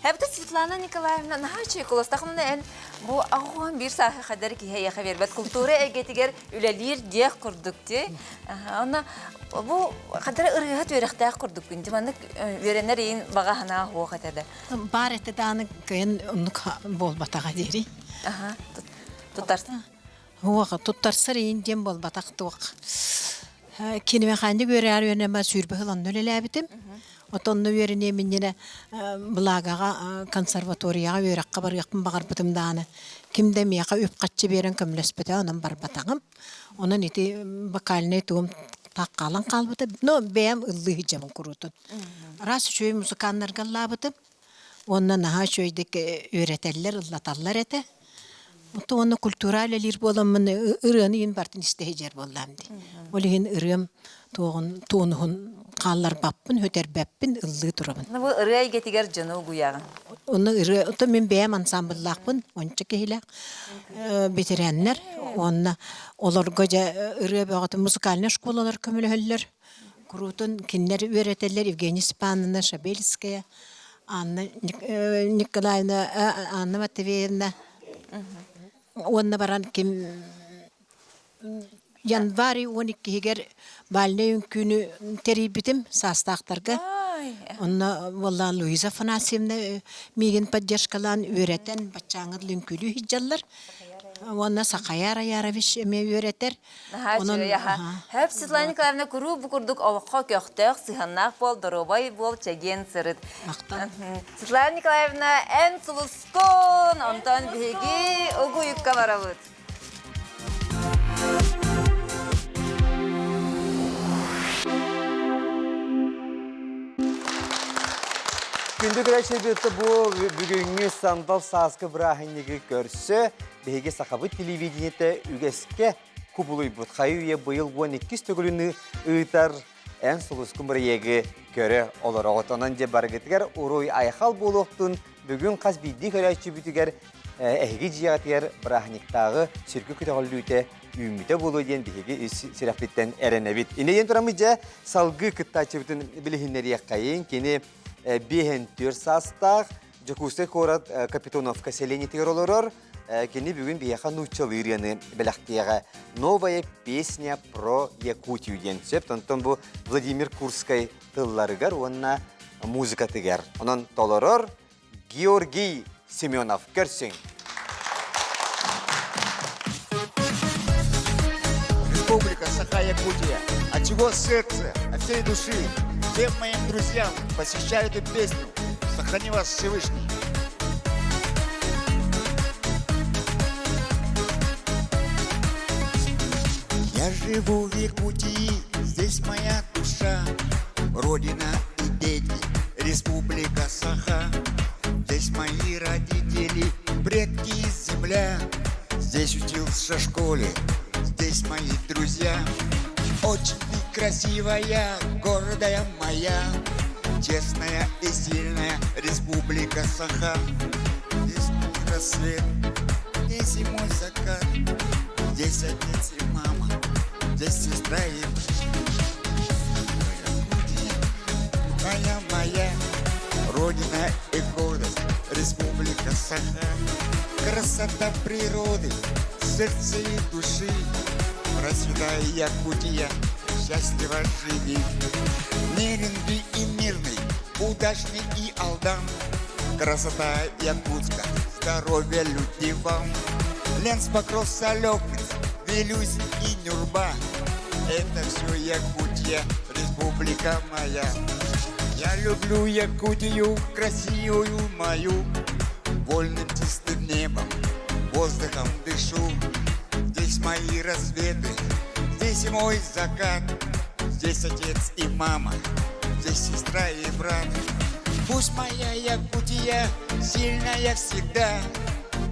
S2: Эбэтэ Светлана Николаевна наһаа үчүгэй куластахына эн бу аҕуһан биир сааһы хадар киһи эйиэхэ биэрбэт култуура эйгэтигэр үлэлиир диэх курдук ти. Онно бу хадара ырыаһыт үөрэхтээх курдуккун ти маннык үөрэнэр иин баҕа санаа суох этэ да.
S7: Баар этэ дааны кыйын оннук буолбатаҕа диэри.
S2: Туттарсан.
S7: Уоха туттарсар иин диэн буолбатах туох. Кинимэхаанньык үөрээр үөрэнэмэ сүүрбэ сыл онно үлэлээбитим. Отонно үөрэниэм иннинэ Благаҕа консерваторияҕа үөрэххэ барыахпын баҕарбытым даҕаны ким да миэхэ үп-харчы биэрэн көмөлөспөтө, онон барбатаҕым. Онон ити вокальнай тугум таах хаалан хаалбыта. Но бэйэм ыллыы сылдьабын куруутун. Араас үчүгэй музыканнарга ыллаабытым. Уонна наһаа үчүгэйдик үөрэтэллэр, ыллаталлар этэ. Оттон уонна культура үлэлиир буоламмын ырыаны иһин бартын истэ сылдьар буоллаам дии. Ол иһин ырыам туоҕун туонуһун хаалларбаппын, сүтэрбэппин, ыллыы турабын.
S2: Бу ырыа эйгэтигэр дьону угуйаҕын.
S7: Онно ырыа, оттон мин бэйэм ансамбллаахпын, ончу киһилээх ветераннар уонна олорго дьэ ырыа бөҕөтө музыкальнай школалар көмөлөһөллөр. Куруутун кинилэр үөрэтэллэр Евгения Степановна Шабельская, Анна Николаевна, Анна Матвеевна уонна баран ким январь 12-гэр бальнай үҥкүүнү тэрийбитим саастаахтарга. Онно буолла Луиза Афанасьевна миигин поддержкалаан үөрэтэн баччааҥҥа дылы үҥкүүлүү сылдьаллар. Уонна Сахаяр Аярович эмиэ үөрэтэр.
S2: Наһаа үчүгэй аха. Хөп Светлана Николаевна куруук бу курдук олоххо көхтөөх, сыһыаннаах буол, доруобай буол, чэгиэн сырыт. Светлана Николаевна, эн сулускун, онтон биһиги угуйукка барабыт.
S1: Күндү көрөөччүлэрбит бу бүгүҥҥү сандал сааскы бырааһынньыгы көрсө биһиги сахабыт телевидениетэ үгэскэ кубулуйбут хайы-үйэ быйыл 12 төгүлүн ыытар эн сулускун бырайыагы көрө олороҕут. Онон дьэ барыгытыгар уруй-айхал буолуохтун бүгүн хас биирдии көрөөччүбүтүгэр эһиги дьиэҕитигэр бырааһынньыктааҕы сүргү көтөҕүллүүтэ үүммүтэ буолуо диэн биһиги ис сүрэхпиттэн эрэнэбит. Инэйэн тураммыт дьэ салгыы кыттааччыбытын билиһиннэриэххэйин. Кини биэһэн түөрт саастаах Дьокуускай куорат Капитоновка сэлиэнньэтигэр олорор. Кини бүгүн биһиэхэ нууччалыы ырыаны бэлэхтиэҕэ. Новая песня про Якутию диэн сөп. Онтон бу Владимир Курскай тылларыгар уонна музыкатыгар. Онон толорор Георгий Семенов. Көрсүҥ.
S14: Республика Саха-Якутия. От чего сердце, от всей души, всем моим друзьям посвящаю эту песню. Сохрани вас Всевышний. Я живу в Якутии, здесь моя душа, Родина и дети, Республика Саха. Здесь мои родители, предки и земля. Здесь учился в школе, здесь мои друзья. Очень ты красивая, гордая моя, Честная и сильная Республика Саха. Здесь мой рассвет, здесь и мой закат, Здесь отец и мама, здесь сестра и Моя, моя Родина и гордость, Республика Саха. Красота природы, сердце и души. Процветай, Якутия, счастливо живи. Неренги и мирный, удачный и Алдан. Красота Якутска, здоровья люди вам. Ленс, Покров, Солекмец, Вилюсь и Нюрба. Это все Якутия, республика моя. Я люблю Якутию, красивую мою. Вольным чистым небом, воздухом дышу. Здесь мои рассветы, здесь и мой закат. Здесь отец и мама, здесь сестра и брат. Пусть моя Якутия сильная всегда,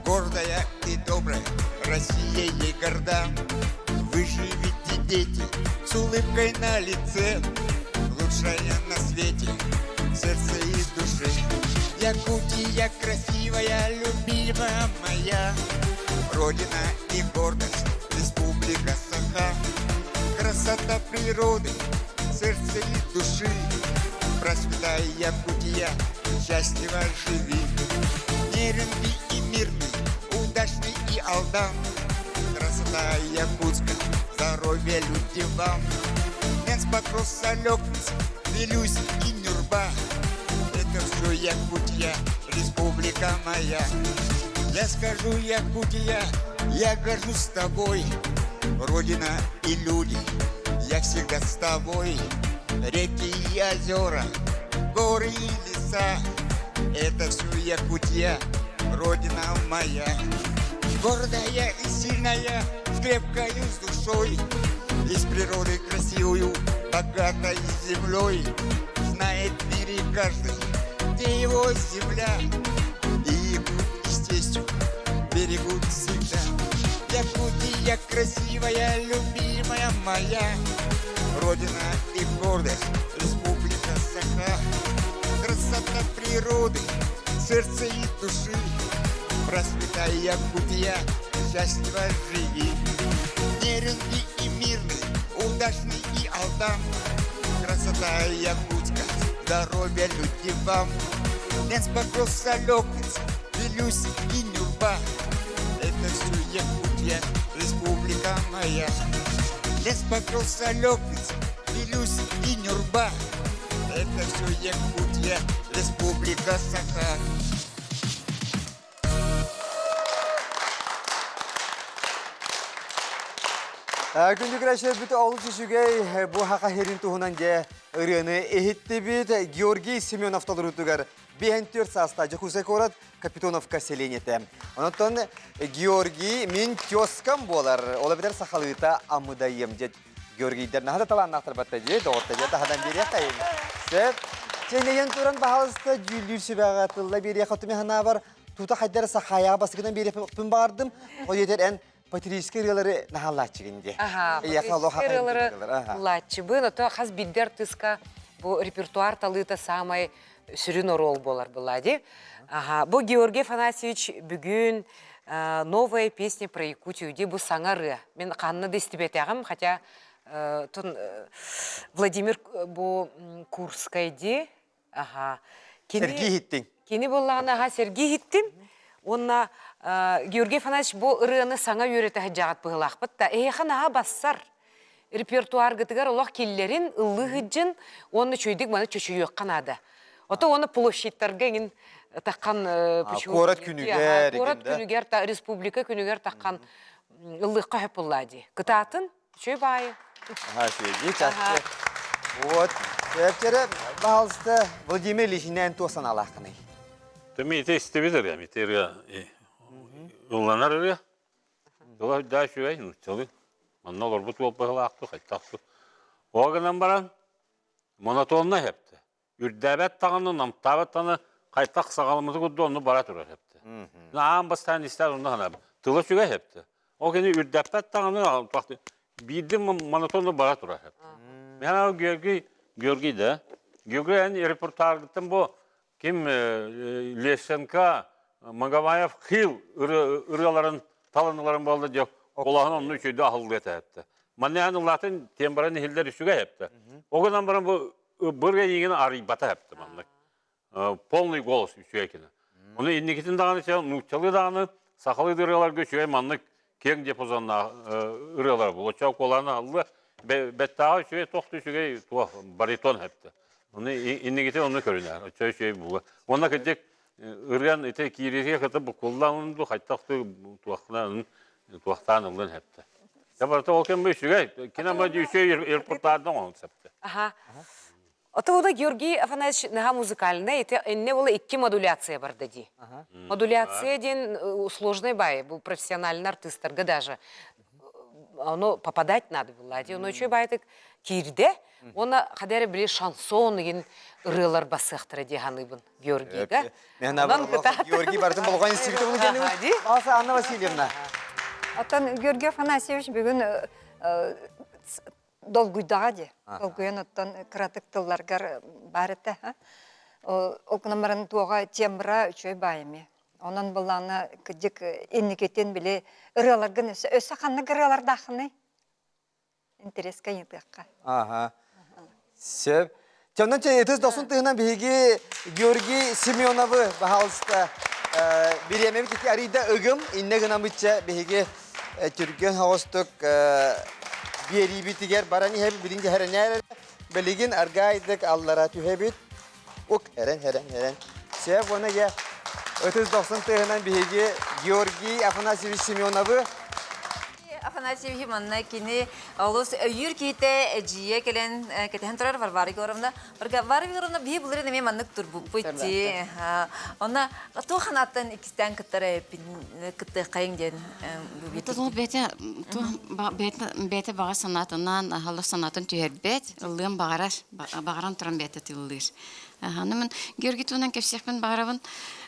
S14: Гордая и добрая, Россия ей горда. Вы живите, дети, с улыбкой на лице, Лучшая на свете, в сердце и душе. Якутия красивая, любимая моя. Родина и гордость, республика Саха. Красота природы, сердце и души. Процветай, Якутия, счастливо живи. Нерюнгри и мирный, удачный и Алдан. Красота Якутска, здоровья люди вам. Ленс, Покров, Солекниц, Вилюсь и Нюрба. Это все Якутия, республика моя. Я скажу, Якутия, я горжусь тобой. Родина и люди, я всегда с тобой. Реки и озера, горы и леса. Это все Якутия, родина моя. Гордая и сильная, с крепкою с душой, Из природы красивую, богатой землей. Знает в мире каждый, где его земля. И якут, и с честью берегут всегда. Якутия красивая, любимая моя, Родина и гордость, республика Саха. Красота природы, сердце и души, Процветай, Якутия, счастливо живи. Нерюнгри и мирный, удачный и Алдан. Красота Якутска, здоровья люди вам. Ленс, Покров, Солекниц, Вилюсь и Нюрба. Это все Якутия, республика моя. Лес, Покров, Солекниц, Вилюсь и Нюрба. Это все Якутия, республика Саха.
S1: Күндү көрәшербит олус үчүгэй бу хака херин туһунан дьэ ырыаны иһиттибит Георгий Семенов толоруутугар 54 сааста Дьокуускай куорат Капитоновка селениетэ. Онтон Георгий мин тезкам буолар. Ол эбэтэр сахалыыта амыдайым дьэ Георгийдар наһаа да талааннаахтар батта дии, доҕотто дьэ таһынан биэриэххэйин. Сөп. Чэйнэйэн туран баһалыста дьүүллүүр сүбэҕэ тылла биэриэхэ түмэ санаабар тута хайдара сахаайаҕа басыгынан биэриэхпин баҕардым. Ол иэтэр эн патриотическай ырыалары наһаалааччыгын дии.
S6: Аха, патриотическай ырыалары ыллааччыбын. Ото хас биирдии артыыска бу репертуар талыыта саамай сүрүн оруол буолар была дии. Аха, бу Георгий Афанасьевич бүгүн новая песня про Якутию дии бу саҥа ырыа. Мин ханна да истибэтэҕим, хотя Владимир бу Курскай дии Аха.
S1: Кини, Сергей иһиттиҥ.
S6: Кини буоллаҕына, аха, Сергей иһиттим. Уонна Георгий Афанасьевич бу ырыаны саҥа үөрэтэ сылдьаҕыт быһыылаахпыт да, эһиэхэ наһаа бассар. Репертуаргытыгар олох киллэрин, ыллыы сылдьын уонна үчүгэйдик маны чочуйуохха наада. Ото уонна площадьтарга эҥин таххан
S1: куорат күнүгэр
S6: куорат күнүгэр та республика күнүгэр таххан ыллыахха сөп буоллаа дии. Кытаатын Үчүгэй баайы.
S1: Аха, үчүгэй чахчы. Вот. Сөптөрө, пожалуйста, Владимир Ильичинэн туох санаалааххыный?
S4: Төмө ити истибит ырыа, ити ырыа ылланар ырыа. Тыла да үчүгэй, нууччалыы. Манна олорбут уол быһылаахтык, хайтахтык. Ол гынан баран, монотонно эһэптэ. Үрдээбэт даҕаны, намтаабат даҕаны хайтах саҕаламмыты курдук онну бара турар эптэ. Аан бастаан истэр онно санаабыт. Тыла үчүгэй эптэ. Ол кини үрдэппэт даҕаны биирдим монотонно бара турар эптэ. Мен Георгий, Георгий да. Георгий эн репортажгыттан бу ким Лещенко, Магомаев Хил ырыаларын таланыларын буолла диэх олаһын онну үчүйдө аһыллыа этэ. Манна эн ыллаатын тембаран иһиллэр үчүгэй эптэ. Огынан баран бу бырга иигин арыйбата эптэ маннык. Полный голос үчүгэй кини. Ону инникитин даҕаны нууччалыы даҕаны сахалыы ырыаларга үчүгэй маннык киэҥ диапазоннаах ырыалар булочча куолаан аһыллыа бэттааҕы үчүгэй туох да үчүгэй туох баритон эптэ. Ону инникитин ону көрүнэр. Оччо үчүгэй була. Уонна кырдьык ырыан ити киириигэ кытта буккуллаан ду хайтах туохтаан туохтаан ыллын эптэ. Я барыта ол кэм үчүгэй. Кинама үчүгэй репортаждан оҥоһун септе.
S6: Аха. Ото Георгий Афанасьевич наһаа музыкальный, ити инне була икки модуляция барда дии. Модуляция диэн сложный бай, бу профессиональный артистарга даже ону попадать надо было. Ди ону үчүгэй байтык киирде. Оны хадары били шансон деген ырыалар басыахтара дии ханыыбын Георгийга.
S1: Георгий бардым болгон институту булганы. Алса Анна Васильевна.
S5: Оттон Георгий Афанасьевич бүгүн долгуйдаҕа дии. Долгуйан оттон кыратык тылларгар бар этэ. Ол гынан баран туоҕа тембра үчүгэй баай эмиэ. Онон былаана кырдьык инникитин били ырыаларгын өссө өссө ханнык ырыалардааххыный? Интэриэскэ ыйытыахха.
S1: Аха. Сөп. Чоннон ытыс дохсун тыһынан биһиги Георгий Семеновы, баһаалыста, бириэмэбит ити арыйда ыгым, иннэ гынамычча биһиги түргэн соҕустук биэриибитигэр баран иһэбит, билин дьэһэрэнээр билигин аргаайдык аллара түһэбит. Ук, эрэн, эрэн, эрэн. Сөп, уонна дьэ ытыс дохсун тыаһынан биһиги Георгий Афанасьевич Семеновы
S2: Афанасьевич манна кини олус өйүүр киһитэ эдьиийэ кэлэн кэтэһэн турар Варвара Егоровна. Варвара Егоровна биһи былырын эмиэ маннык турбуппут дии. Онно туох ханааттан иккистээн кыттар кыттыаххайыҥ диэн
S15: Бэйэтэ бэйэтэ баҕа санаатынан аһылык санаатын түһэрбэт, ыллыан баҕарар, баҕаран туран бэйэтэ тыллыыр. Аны мин Георгий туһунан кэпсиэхпин баҕарабын.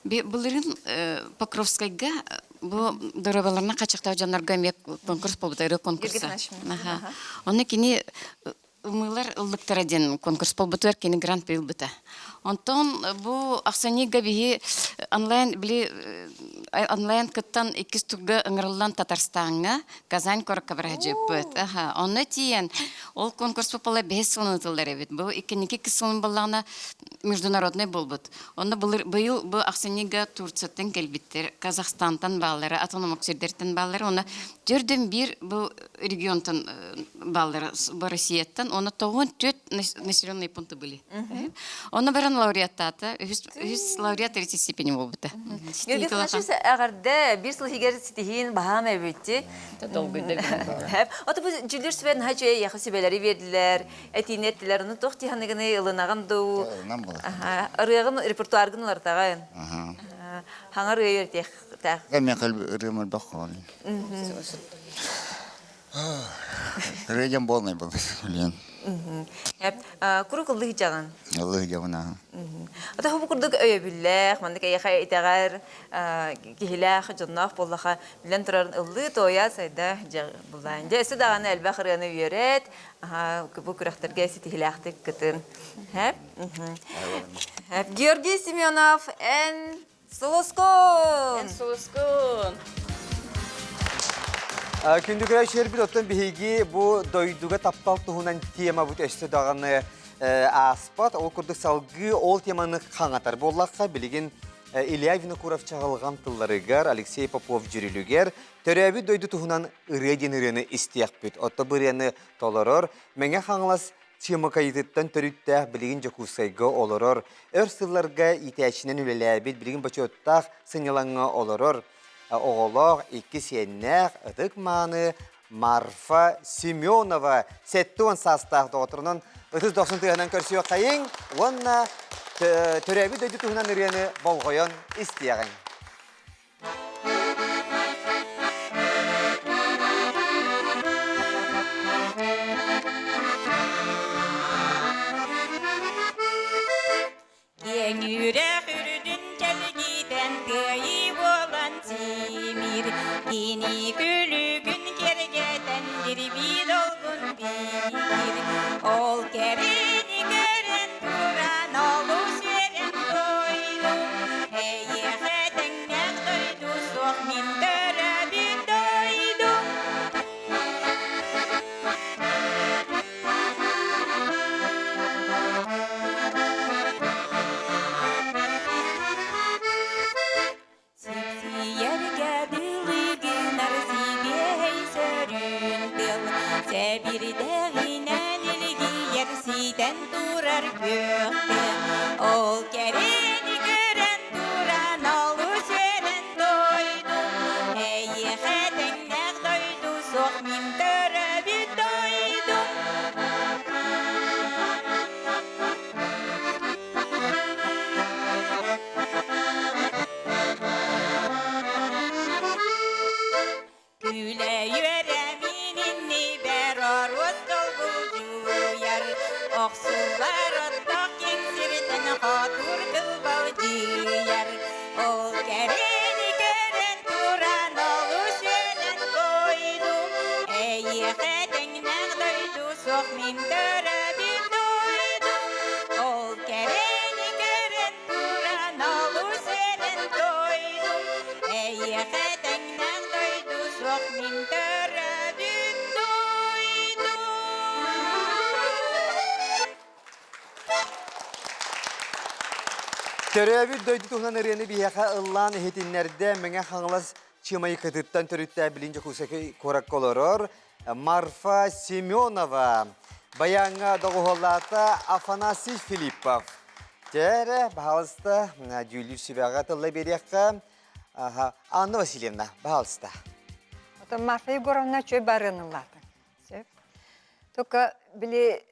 S15: Былырыын Покровскайга бу доруобаларынан хаччахтаах дьоннорго эмиэ конкурс буолбута, ырыа конкурса. Онно кини Ымыылар ыллыктара диэн конкурс буолбутугар кини гран-при ылбыта. Онтон бу ахсынньыга биһи онлайн били онлайн кыттан иккис турга ыҥырыллан Татарстаҥҥа Казань куоракка бараһдьыппыт. Аха, онно тиийэн ол конкурс буолла бэһис сылын ытыллар эбит. Бу иккиники сылын буоллаҕына международный буолбут. Онно быйыл бу ахсынньыга Турцияттан кэлбиттэр, Казахстантан бааллара, атын омук сирдэртэн бааллара. Онно төрдүн биир бу регионтан бааллара Россияттан, онно 94 населенные пункты были. Онно баран лауреаттаата, үһүс лауреат третьей степени буолбута.
S2: Георгий Афанасьевич эҕэрдэ биир сыл иһигэр ситиһиин баһаам эбитти.
S16: Долгуйда
S2: Ото бу дьүлүр сүбэ наһаа үчүгэй эйиэхэ сүбэлэри биэрдилэр, этиини эттилэр. Ону туох тиһаныгыный ылынаҕын дуу?
S14: Ылынан буолар.
S2: Ырыаҕын репертуаргын уларытаҕын. Хаҥа ырыа үөрэтиэхтээх.
S14: Эмиэ ырыам элбэх хоһоон. Ырыа диэн буолнай был, билиэн.
S2: Курук ыллыы сылдьаҕын.
S14: Ыллыы сылдьабын аа.
S2: Ата бу курдук өйөбүллээх, маннык эйиэхэ итэҕэр киһилээх, дьонноох буоллаха, билэн турарын ыллыы, туойа, сайда буллаан. Дьэ, өссө даҕаны элбэх ырыаны үөрэт, бу күрэхтэргэ ситиһилээхтик кытын. Георгий Семенов, эн Сулускун!
S16: Эн сулускун!
S1: Күндү көрөөччүлэрбит, оттон биһиги бу дойдуга таптал туһунан темабыт өссө даҕаны ааспат. Ол курдук салгыы ол теманы хаҥатар буоллахха, билигин Илья Винокуров чаҕылҕан тылларыгар, Алексей Попов дьүрүлүгэр төрөөбүт дойду туһунан ырыа диэн ырыаны истиэхпит. Отто бу ырыаны толорор Мэҥэ Хаҥалас Чымыкайытыттан төрүттээх билигин Дьокуускайга олорор, өр сылларга иитээччинэн үлэлээбит, билигин бочуоттаах сынньалаҥҥа олорор, оҕолоох, икки сиэннээх, ытык-мааны Марфа Семенова 70 саастаах доҕотторунан ытыс дохсун тыаһынан көрсүөххэйиҥ уонна төрөөбүт дойду туһунан ырыаны болҕойон истиэҕиҥ.
S13: Киэҥ үрэх үрдүн чэлгитэн кыайыы буолан симир, Кини күлүгүн киэргэтэн дирбии долгун биир. Ол кэрэни көрөн туран олус үөрэн тойдум, Эйиэхэ тэҥнээх дойду суох мин төрөөбүт дойдум. Сипсийэргэ дылы гынар сибиэһэй сөрүүн тыл, Сэбирдэҕинэн илгийэр ситэн турар күөх тыа. Ол кэрэни көрөн туран олус үөрэн дойдум, Эйиэхэ тэҥнээх дойду суох мин төрөөбүт дойдум. Күлэ үөрэ мин иннибэр оруос долгулдьуйар, Охсуллар оттоох киэҥ сиртэн хотуур кылбайар.
S1: Төрөөбүт дойду туһунан ырыаны биһиэхэ ыллаан иһитиннэрдэ Мэҥэ Хаҥалас Чыамайыкытыттан төрүттээх билин Дьокуускай куоракка олорор Марфа Семенова. Баяҥҥа доҕуһуоллаата Афанасий Филиппов. Дьэ эрэ, баһаалыста, дьүүллүүр сүбэҕэ тылла биэриэххэ. Анна Васильевна, баһаалыста.
S5: Оттон Марфа Егоровна чөй барыан ыллаата. Сөп. Только били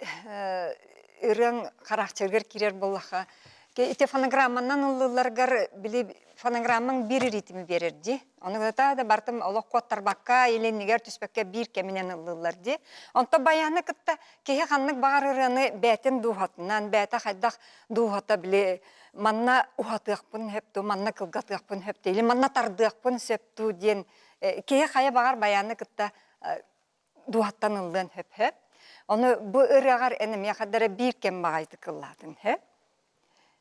S5: ырыаҥ харахчаргар киирэр буоллахха, ити фонограмманан ыллыылларгар били фонограммаҥ биир ритми биэрэр дии. Ону кытта да бартым олох куоттарбакка, илиннигэр түспэккэ биир кэминэн ыллыыллар дии. Онтон баяны кытта киһи ханнык баҕар ырыаны бээтин дууһатынан, бээтэ хайдах дууһата били манна уһатыахпын сөп дуу, манна кылгатыахпын сөп дуу, или манна тардыахпын сөп дуу диэн киһи хайа баҕар баяны кытта дууһаттан ыллыан сөп-сөп. Ону бу ырыаҕар эн эмиэ хадара биир кэм баҕайытык ыллаатын сөп.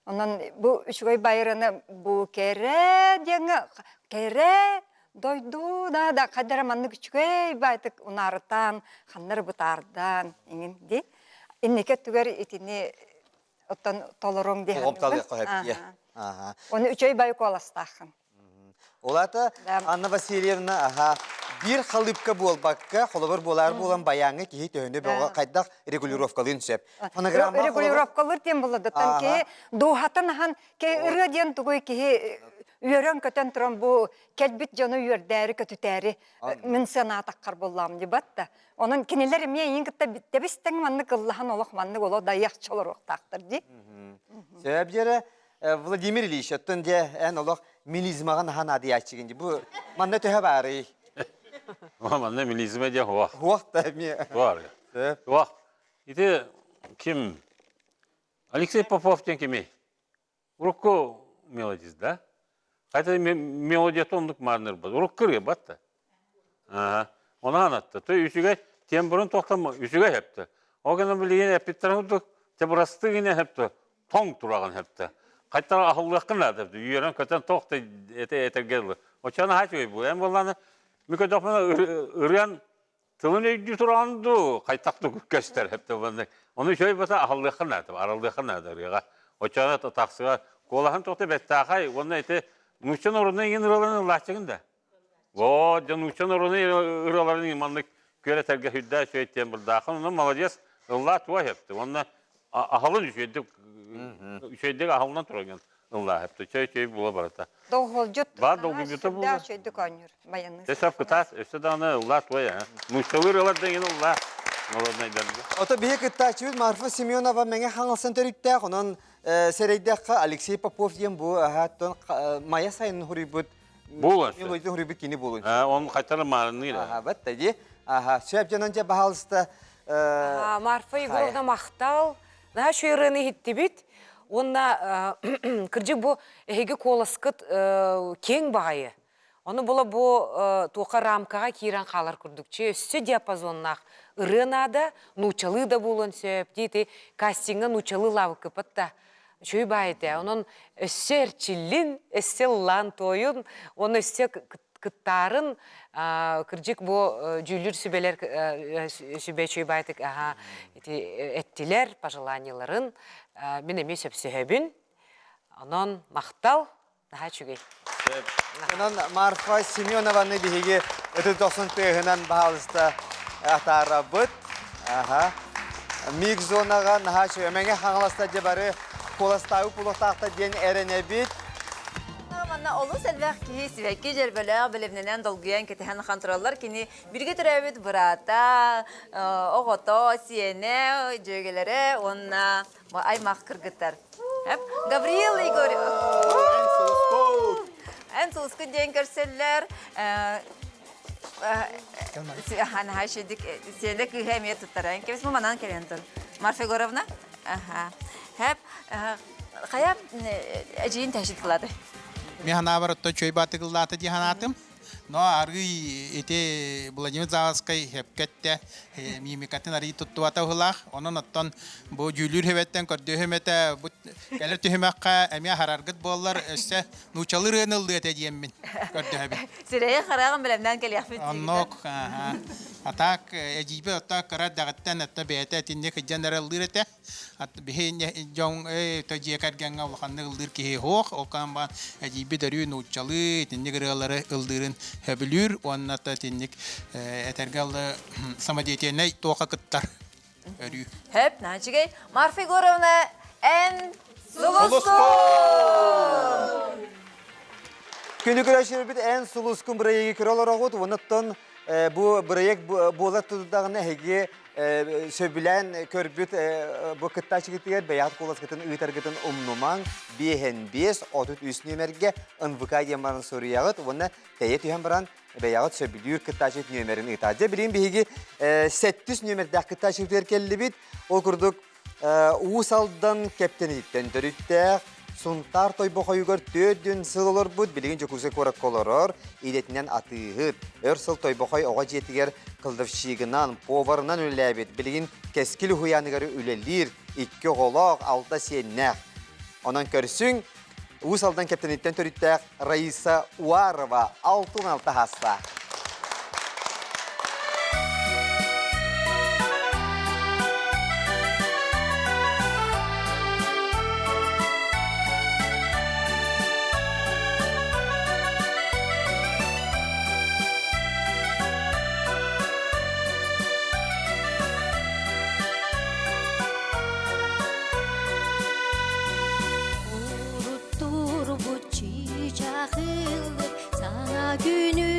S5: Онон бу үчүгэй байыраны бу кэрэ диэҥҥэ кэрэ дойду да да хадара маннык үчүгэй баайтык унаарытаан ханнары бытаардаан иҥин ди инники өттүгэр итини оттон толоруҥ дии
S1: саныыбын.
S5: Ону үчүгэй бай куоластааххын.
S1: Ол аата Анна Васильевна аха биир халыыпка буолбакка, холобур буолаар буолан байааҥҥа киһи төһөнү бөҕө хайдах регулировкалыын сөп. Фонограмма
S5: регулировкалыыр диэн буолла киһи дууһатын аһан киһи ырыа диэн тугуй киһи үөрэн-көтөн туран бу кэлбит дьону үөрдээри көтүтээри мин сыанаатаххар буоллаам дибат да. Онон кинилэр эмиэ эйиин кытта тэбис-тэҥ маннык ыллаһан олох маннык олох дайыахча олоруохтаахтар дии.
S1: Сөп дьэрэ Владимир Ильич, оттон дьэ эн олох мелизмаҕа наһаа наадыйааччыгын дии. Бу манна төһө баарый?
S4: Манна мелизма диэн хуох.
S1: Хуох да эмиэ.
S4: Бар. Хуох. Ити ким? Алексей Попов диэн кимий? Урукку мелодист, да? Хотя мелодията оннук маарынырбат. Урукку ырыа да. Аа, Ону анатта. То үчүгэй тембрын тохтом үчүгэй хепте. Ол гынан билигин эппиттэрин курдук тебырасты гына хепте. Тоҥ тураҕын хепте. Хайтара аһыллыаххын наада. Үөрэн көтөн тоох да этэ этэргэ дылы. Оччону хаачый бу. Эн буоллааны мүкөтөхпүнэ ырыан тылын өйдүү тураҕын дуу хайтах да көстөр хепте буолла. Ону үчүгэй бата аһыллыаххын наада. Араллыаххын наада ырыаҕа. Оччону тахсыга куолаһын тоҕо бэттаахай уонна ити нуучча норуотунай иҥин ырыаларын ыллааччыгын да. Оо, дьэ нуучча норуотун ырыаларын маннык күөрэтэргэ сүрдээх үчүгэй диэн бырдаахын. Онон молодец, ыллаа туа сөптө. Уонна аһылын үчүгэйдик үчүгэйдик аһылынан туран ыллаа сөптө. Чөй чөй буола барыта.
S5: Долголдьут.
S4: Баар долгуйбута буола.
S5: Сүрдээх үчүгэйдик оонньуур баяныы.
S4: Дьэ сөп кытаас, өссө даҕаны ыллаа туой аа. Нууччалыы ырыалар да иҥин ыллаа. Народнайдарга.
S1: Ото биһи кыттааччыбыт Марфа Семенова Мэҥэ Хаҥалсан төрүттээх, онон сэрэйдэххэ Алексей Попов диэн бу аһааттан Майа сайынын хуруйбут
S4: Буолан.
S1: Мелодия хуруйбут кини буолун.
S4: Он хайтара маарынныыр.
S1: Аха, бат ди. Аха, сөп дьонон дьэ баһаалыста
S6: Марфа Егоровна махтал. Наһаа үчүгэй ырыаны иһиттибит. Уонна кырдьык бу эһиги куоласкыт киэҥ баҕайы. Ону була бу туоха рамкаҕа киирэн хаалар курдук чи өссө диапазоннаах ырыа наада, нууччалыы да буолуон сөп. Дии кастиҥҥа нууччалыы лаабыккыппат да үчүгэй баай этэ. Онон өссө эрчиллин, өссө ыллаан туойун, уонна өссө кыттаарын кырдьык бу дьүүллүүр сүбэлэр сүбэ үчүгэй баайтык аха ити эттилэр пожеланиеларын мин эмиэ сөпсөһөбүн. Онон махтал Наһаа үчүгэй.
S1: Онон Марфа Семенованы биһиги ытыс дохсун тыаһынан баһаалыста атаарабыт. Аха. Миг зонаҕа наһаа үчүгэй. Мэҥэ Хаҥаласта дьэ бары куоластаабыт буолуохтаахтар диэн эрэнэбит.
S2: Манна олус элбэх киһи сибэкки дьөрбөлөөх бэлэмнэнэн долгуйан кэтэһэн ахан тураллар. Кини бииргэ төрөөбүт быраата, оҕото, сиэнэ, дьүөгэлэрэ уонна аймах кыргыттар. Гавриил Игорь. Эн сулускут диэн көрсөллөр. Наһаа үчүгдүк сиэлэ кыыһа эмиэ туттаран кэбис манан кэлэн тур. Марфа Егоровна. Хэп хайа эдьиийин тэһишит кылааты.
S17: Мен ханаабар отто чөй баатыгыллаата дии ханаатым. Но арыы ити Владимир Заводскай хепкетте мимикатын арыы туттубата уһулаах. Онон оттон бу дьүүлүүр хэбэттэн көрдөөһүм этэ бу кэлэр түһүмэххэ эмиэ хараргыт буоллар өссө нуучалыы ырыаны ыллыа этэ диэммин көрдөһөбүн.
S2: Сирэйи хараҕын бэлэмнээн кэлиэхпит.
S17: Оннук. Аха. А так эдьиийбит отто кыра эрдэҕиттэн отто бэйэтэ итинник сылдьан эрэ ыллыыр этэ. Биһи дьон то дьиэ кэргэҥҥэ улаханнык ыллыыр киһи суох. Ол гынан баран эдьиийбит өрүү нууччалыы итинник ырыалары ыллыырын сөбүлүүр уонна то итинник этэргэ дылы самодеятельнай туохха кыттар өрүү.
S2: Хөп, наачыгай. Марфа Егоровна, эн сулускун!
S1: Күнү көрөөччүлэрбит эн сулускун бырайыагы көрө олороҕут. Онуттан бу бырайыак буолар турдаҕына эһиги сөбүлээн көрбүт бу кыттааччыгытыгар бэйэҕит куоласкытын ыытаргытын умнумаҥ. Биэһэн биэс, 33 нүөмэргэ НВК диэн баран суруйаҕыт уонна тэйэ түһэн баран бэйэҕит сөбүлүүр кыттааччыгыт нүөмэрин ыытаат. Дьэ, билигин биһиги сэттис нүөмэрдээх кыттааччыбытыгар кэллибит. Ол курдук Уус Алдан Кэптэнититтэн төрүттээх, Сунтаар Тойбохойугар 4 сыл олорбут, билигин Дьокуускай куоракка олорор, идэтинэн атыыһыт. Өр сыл Тойбохой оҕо дьиэтигэр кладовщигынан, поварынан үлэлээбит, билигин Кэскил уһуйааныгар үлэлиир, икки оҕолоох, алта сиэннээх. Онон көрсүҥ, Уус Алдан Кэптэниттэн төрүттээх Раиса Уарова 66 саастаах.
S10: Уруттурбут чыычаахылык саҥа күнү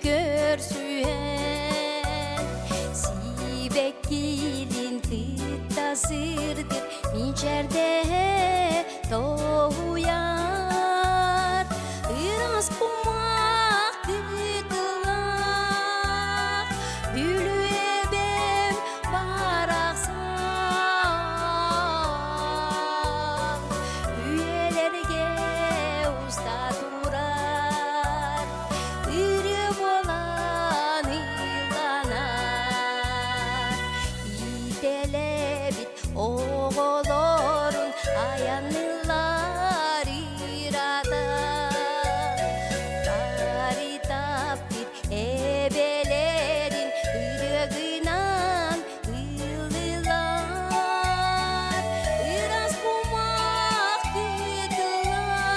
S10: көрсүһэн Сибэккилин кытта сырдык мичээрдэһэ тоһуйар Ыраас кумах кытылах Бүлүү эбэм барахсан Үйэлэргэ уста турар Ыры буолан ылланар Иитэлэбит оҕолорун айаннылар ирата Баритаппыт эбэлэрин ырыагынан ыллылар Ыраас кумах кытылах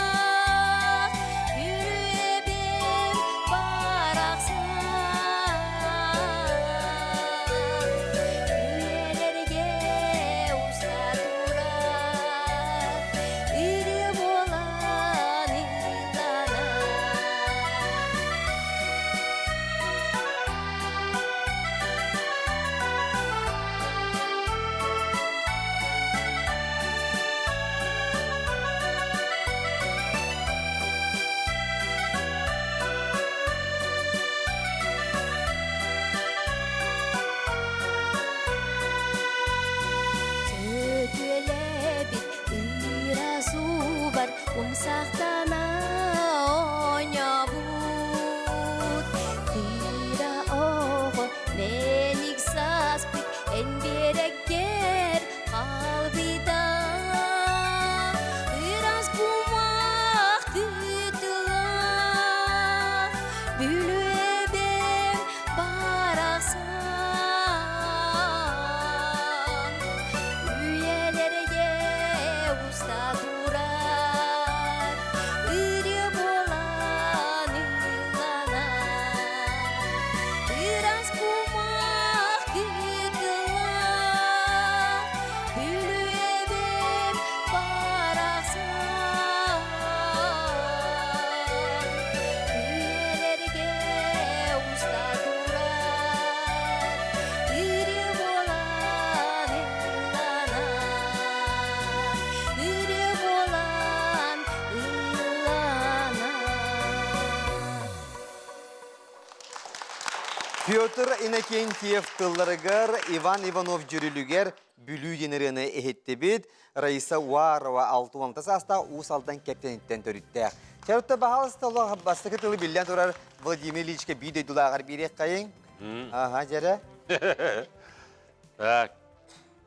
S10: Үрүөбэм барахсан Үйэлэргэ уста турар Ырыа буолан ылланар Сөтүөлэбит ыраас уубар умсахтана оонньообут Кыра оҕо мэник сааспыт эн биэрэккэр хаалбыта Ыраас кумах кытылах Бүлүү эбэм барахсан Үйэлэргэ уста турар Ырыа буолан ылланар Ыраас кумах кытылах Бүлүү эбэм барахсан Үйэлэргэ уста турар Ырыа буолан ылланар Ырыа буолан ылланар
S1: Петр Иннокентьев тылларыгар Иван Иванов дьүрүлүгэр Бүлүү диэн ырыаны иһиттибит. Раиса Уарова 66 саастаах Уус Алдан Кэптэниттэн төрүттээх. Чарытта баһаалыста олох бастакы тылы биллэн турар Владимир Ильичке биир дойдулааҕар биэриэххэйиҥ. Аха, дьэрэ.
S4: Так.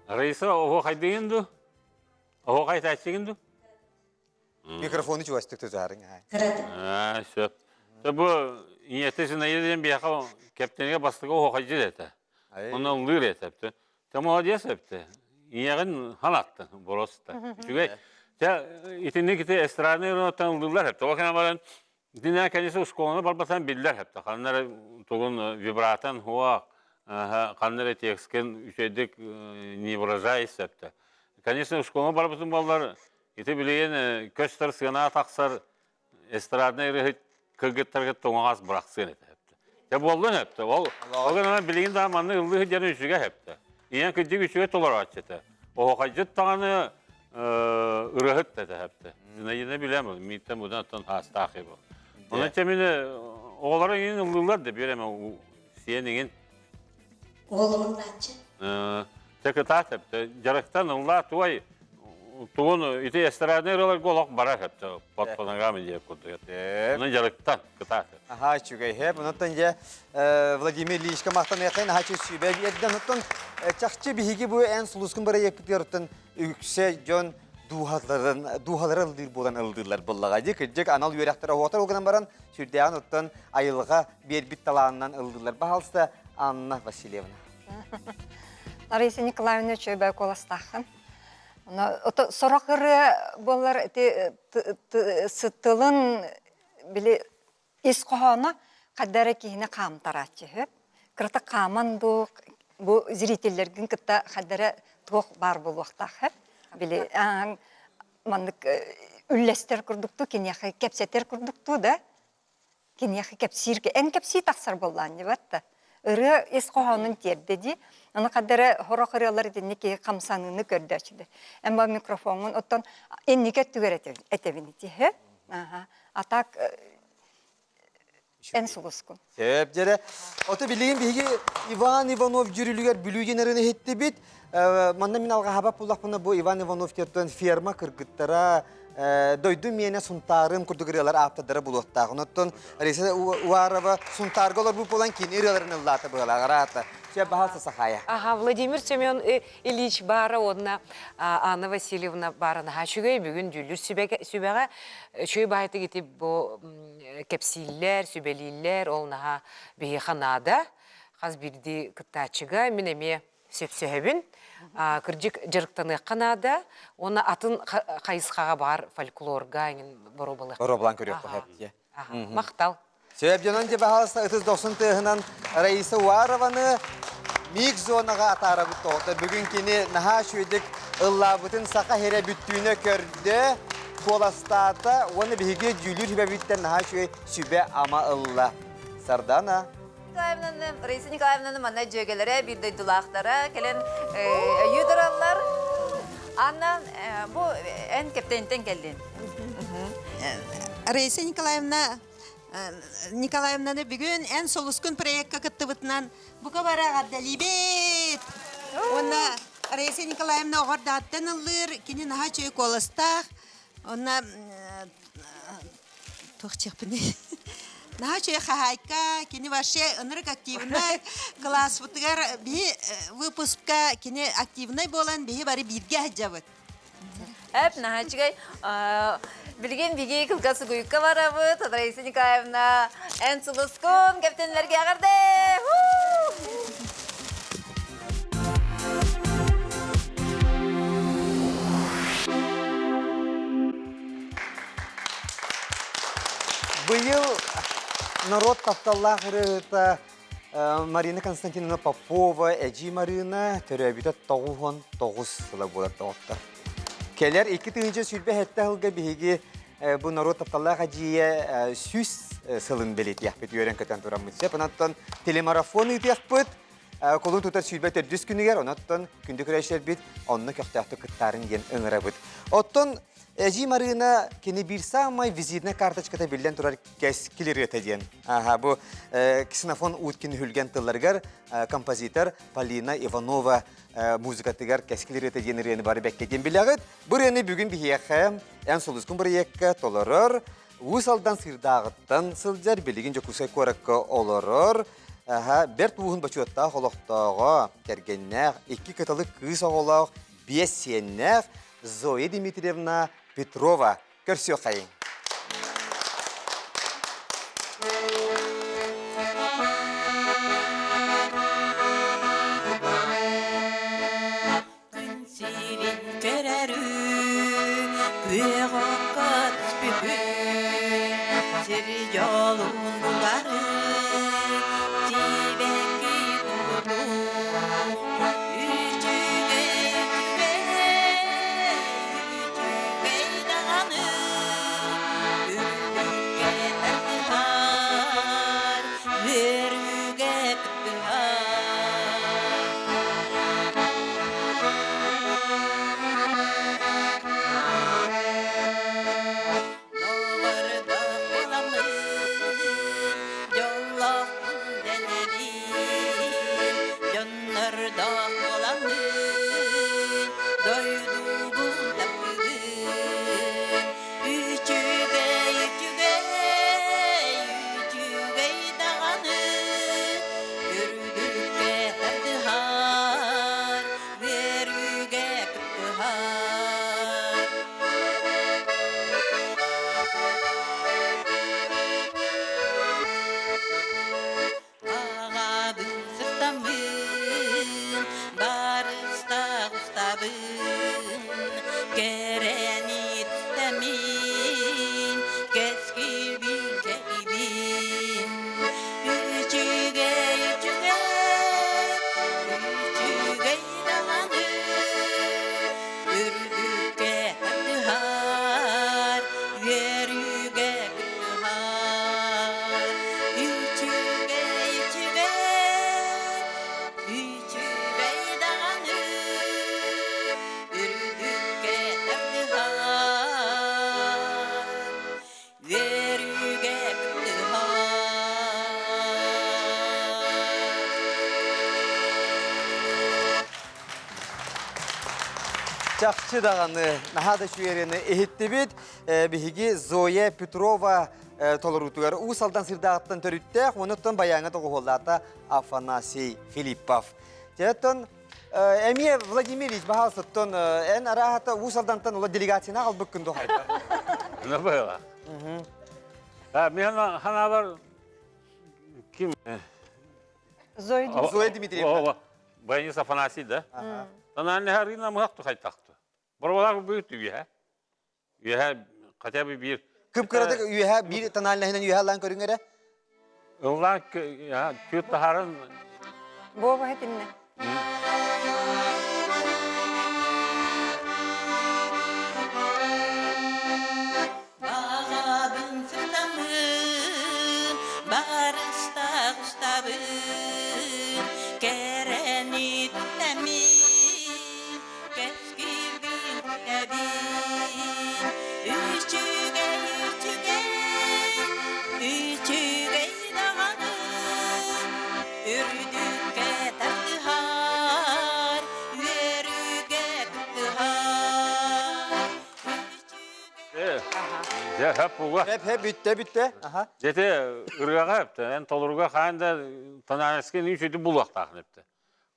S4: Раиса, оһуохайдыгын ду? Оһуохайтааччыгын ду?
S1: Микрофону чугастык тутаарыҥ.
S4: Аа, сөп. Бу ийэтэ Зинаида диэн биһиэхэ кэптэнигэ бастакы оһуохайдьыт этэ. Онно ыллыыр этэ. Ты молодец эпте. Ийэҕин халаттын, просто. Үчүгэй. Тэ итинник ити эстрадный ырыаттан ыллыыллар эпте. Ол кэнэ баран итиннэ конечно школаны барбатан биллэр эпте. Ханна эрэ тугун вибратан хуа ханна эрэ тексткен үчүгэйдик не выражайся эпте. Конечно, школаны барбытын баллар ити билигин көстөр сыана тахсар эстрадный ырыһыт кыргыттарга тоҥоҕас бырахсыан этэ хэптэ. Дьэ буоллун хэптэ. Ол ол гынан билигин да маннык ыллыы сылдьан үчүгэй хэптэ. Ийэн кырдьык үчүгэй толорооччу этэ. Оһохайдьыт даҕаны ырыһыт этэ хэптэ. Зинаида билэм мииттэн будан оттон хаастаах бу. Онон чэмини оҕолоро иҥин ыллыыллар да биир эмэ сиэн иҥин.
S18: Уолум ыллааччы.
S4: Чэ кытаат эптэ. Дьарыктан ыллаа туой тугун ити эстрадный ырыаларга олох барар эптэ. Под фонограмма диэн курдук. Онон дьарыктан кытаат.
S1: Аха үчүгэй хэп. Онтон дьэ Владимир Ильичка махтаныаххын аха сүбэ биэрдэн. Оттон чахчы биһиги бу эн сулускун бырайыакпытыгар үксэ дьон дууһаларын дууһалара ыллыыр буолан ыллыыллар буоллаҕа дии. Кырдьык анал үөрэхтэрэ оһуотар ол гынан баран сүрдээҕин оттон айылҕа биэрбит талаанынан ыллыыллар. Баһаалыста Анна Васильевна.
S5: Лариса Николаевна үчүгэй куоластааххын. Сорох ырыа буоллар ити тылын били ис хоһооно хайда эрэ киһини хаамтарааччы үһү. Кырата хааман дуу бу зрителлэргин кытта хайда эрэ туох баар буолуохтаах үһү. Били маннык үллэстэр курдуктуу киниэхэ кэпсэтэр курдуктуу да киниэхэ кэпсиир эн кэпсии тахсар буоллаан дибат ырыа ис хоһоонун тиэрдэ дии аны хаддара сорох ырыалар итинник киһи хамсаныыны көрдөөччүлэр эн бу микрофоҥҥун оттон инники өттүгэр этэбин ити а так эн сулускун
S1: Сөп дьэрэ. Ото билигин биһиги Иван Иванов дьүрүлүгэр Бүлүү диэн ырыаны иһиттибит. Манна мин алҕаһабат буллахпына бу Иван Иванов диэн ферма кыргыттара дойду миэнэ Сунтаарым курдук ырыалар ааптардара булуохтаах. Онуттан Раиса Уарова Сунтаарга олорбут буолан кини ырыаларын ыллаата быһалааҕар аата. Чэ, баһаалса Сахая.
S6: Аха, Владимир Семен Ильич баара уонна Анна Васильевна баара наһаа үчүгэй бүгүн дьүүллүүр сүбэҕэ үчүгэй баайтык ити бу кэпсииллэр, сүбэлииллэр, ол наһаа биһиэхэ наада. Хас биирдии кыттааччыга мин эмиэ сөпсөһөбүн. Кырдьык дьарыктаныахха наада уонна атын хайысхаҕа баар фольклорга эҥин боруобалыахха.
S1: Боруобалаан көрүөххэ сөп.
S6: Махтал.
S1: Сөп дьонон дьэ баһаалыста ытыс дохсун тыаһынан Раиса Уарованы миг зонаҕа атаарабыт тоҕото. Бүгүн кини наһаа үчүгэйдик ыллаабытын саха сирэ бүттүүнэ көрдө, куоластаата уонна биһиги дьүүлүүр сүбэбиттэн наһаа үчүгэй сүбэ-ама ылла. Сардана.
S2: Николаевнаны, Раиса Николаевнаны манна дьүөгэлэрэ, биир дойдулаахтара кэлэн өйүү тураллар. Анна, бу эн кэптэнтэн кэллин.
S7: Раиса Николаевна Николаевнаны бүгүн эн сулускун проекка кыттыбытынан бука бары эҕэрдэлиибит! Уонна Раиса Николаевна оҕордааттан ыллыыр, кини наһаа үчүгэй куоластаах. Онно туох диэхпиний наһаа үчүгэй хаһаайка, кини вообще ынырык активнай кылааспытыгар биһи выпускка кини активнай буолан биһи бары бииргэ сылдьабыт.
S2: Эп, наһаа үчүгэй. Билигин биги кылгас угуйукка барабыт. Раиса Николаевна, эн сулускун кэптэнилэргэ эҕэрдэ!
S1: Быйыл норуот тапталлаах ырыаһыта Марина Константиновна Попова Эдьиий Марыына төрөөбүтэ 99 сыла буолар доҕоттор. Кэлэр 2027 сылга биһиги бу норуот тапталлаах эдьиийэ 100 сылын бэлиэтиэхпит үөрэн-көтөн тураммыт. Сөп, онон телемарафон ыытыахпыт. Кулун тутар сүүрбэ төрдүс күнүгэр, онон күндү көрөөччүлэрбит онно көхтөөхтүк кыттарын диэн ыҥырабыт. Оттон Эдьиий Марыына кини биир саамай визитнай карточката биллэн турар кэскил ырыата диэн. Аха, бу Ксенофон Уткин үһүлгэн тылларыгар композитор Полина Иванова музыкатыгар кэскил ырыата диэн ырыаны бары бэккэ диэн билэҕит. Бу ырыаны бүгүн биһиэхэ эн сулускун бырайыакка толорор Уус Алдан Сыырдааҕыттан сылдьар, билигин Дьокуускай куоракка олорор, аха, бэрт ууһун бочуоттаах олохтооҕо, кэргэннээх, икки кыталык кыыс оҕолоох, биэс сиэннээх Зоя Дмитриевна Петрова. Көрсүөххэйиҥ.
S19: Керерү күөх окко түспүтүн Сир дьолун булары сибэкки курдук Үчүгэй үчүгэй үчүгэй даҕаны Үрдүккэ тардыһар үөрүүгэ кыттыһар Доҕордоох буоламмын, дьоллоохпун дэнэбин, дьоннордоох буоламмын, дойдубун таптыыбын. Үчүгэй, үчүгэй, үчүгэй даҕаны Үрдүккэ тардыһар, үөрүүгэ кыттыһар. Аҕабын сыртаммын, барыстаах устабын, кэрэни түстэммин, кэскилбин кэһибин. Үчүгэй, үчүгэй, үчүгэй даҕаны үрдүккэ тардыһар, үөрүүгэ кыттыһар. Үчүгэй, үчүгэй, үчүгэй даҕаны үрдүккэ тардыһар, үөрүүгэ кыттыһар.
S1: Чахчы даҕаны наһаа да үчүгэйини иһиттибит. Биһиги Зоя Петрова толоруутугар Уус Алдан сырдааҕыттан төрүттээх, онуттан баяҥа тоҕуһуоллаата Афанасий Филиппов. Оттон эмиэ Владимир Ильич баһаалсыттан эн арааһата Уус Алдантан ула делегацияны аҕалбыккын духайда.
S4: Ну было. Мен ханаалар ким?
S1: Зоя Дмитриевна.
S4: Баянис Афанасий да? Танан харина мыхту хайтахту. Борбалар бүйтү үһэ. Үһэ хотя бы биир
S1: Кып-кыратык үөһэ биир тональнаһынан үөһэ ыллаан көрүҥ эрэ.
S4: Ыллаан күт таһарын
S5: Буоба хэтиннэ.
S19: Баҕабын сырдаммын, барыстаах устабын, кэрэни түстэммин, кэскилбин күтэбин. Үчүгэй, үчүгэй, үчүгэй даҕаны, үрдүккэ тардыһар, үөрүүгэ кыттыһар.
S4: Дьэ, хөп буга.
S1: Хөп, хөп, бүттэ, бүттэ.
S4: Дьэте ырыаҕа өптө, эн толоруга хаан да тональноскин үчүдү булуохтаахын өптө.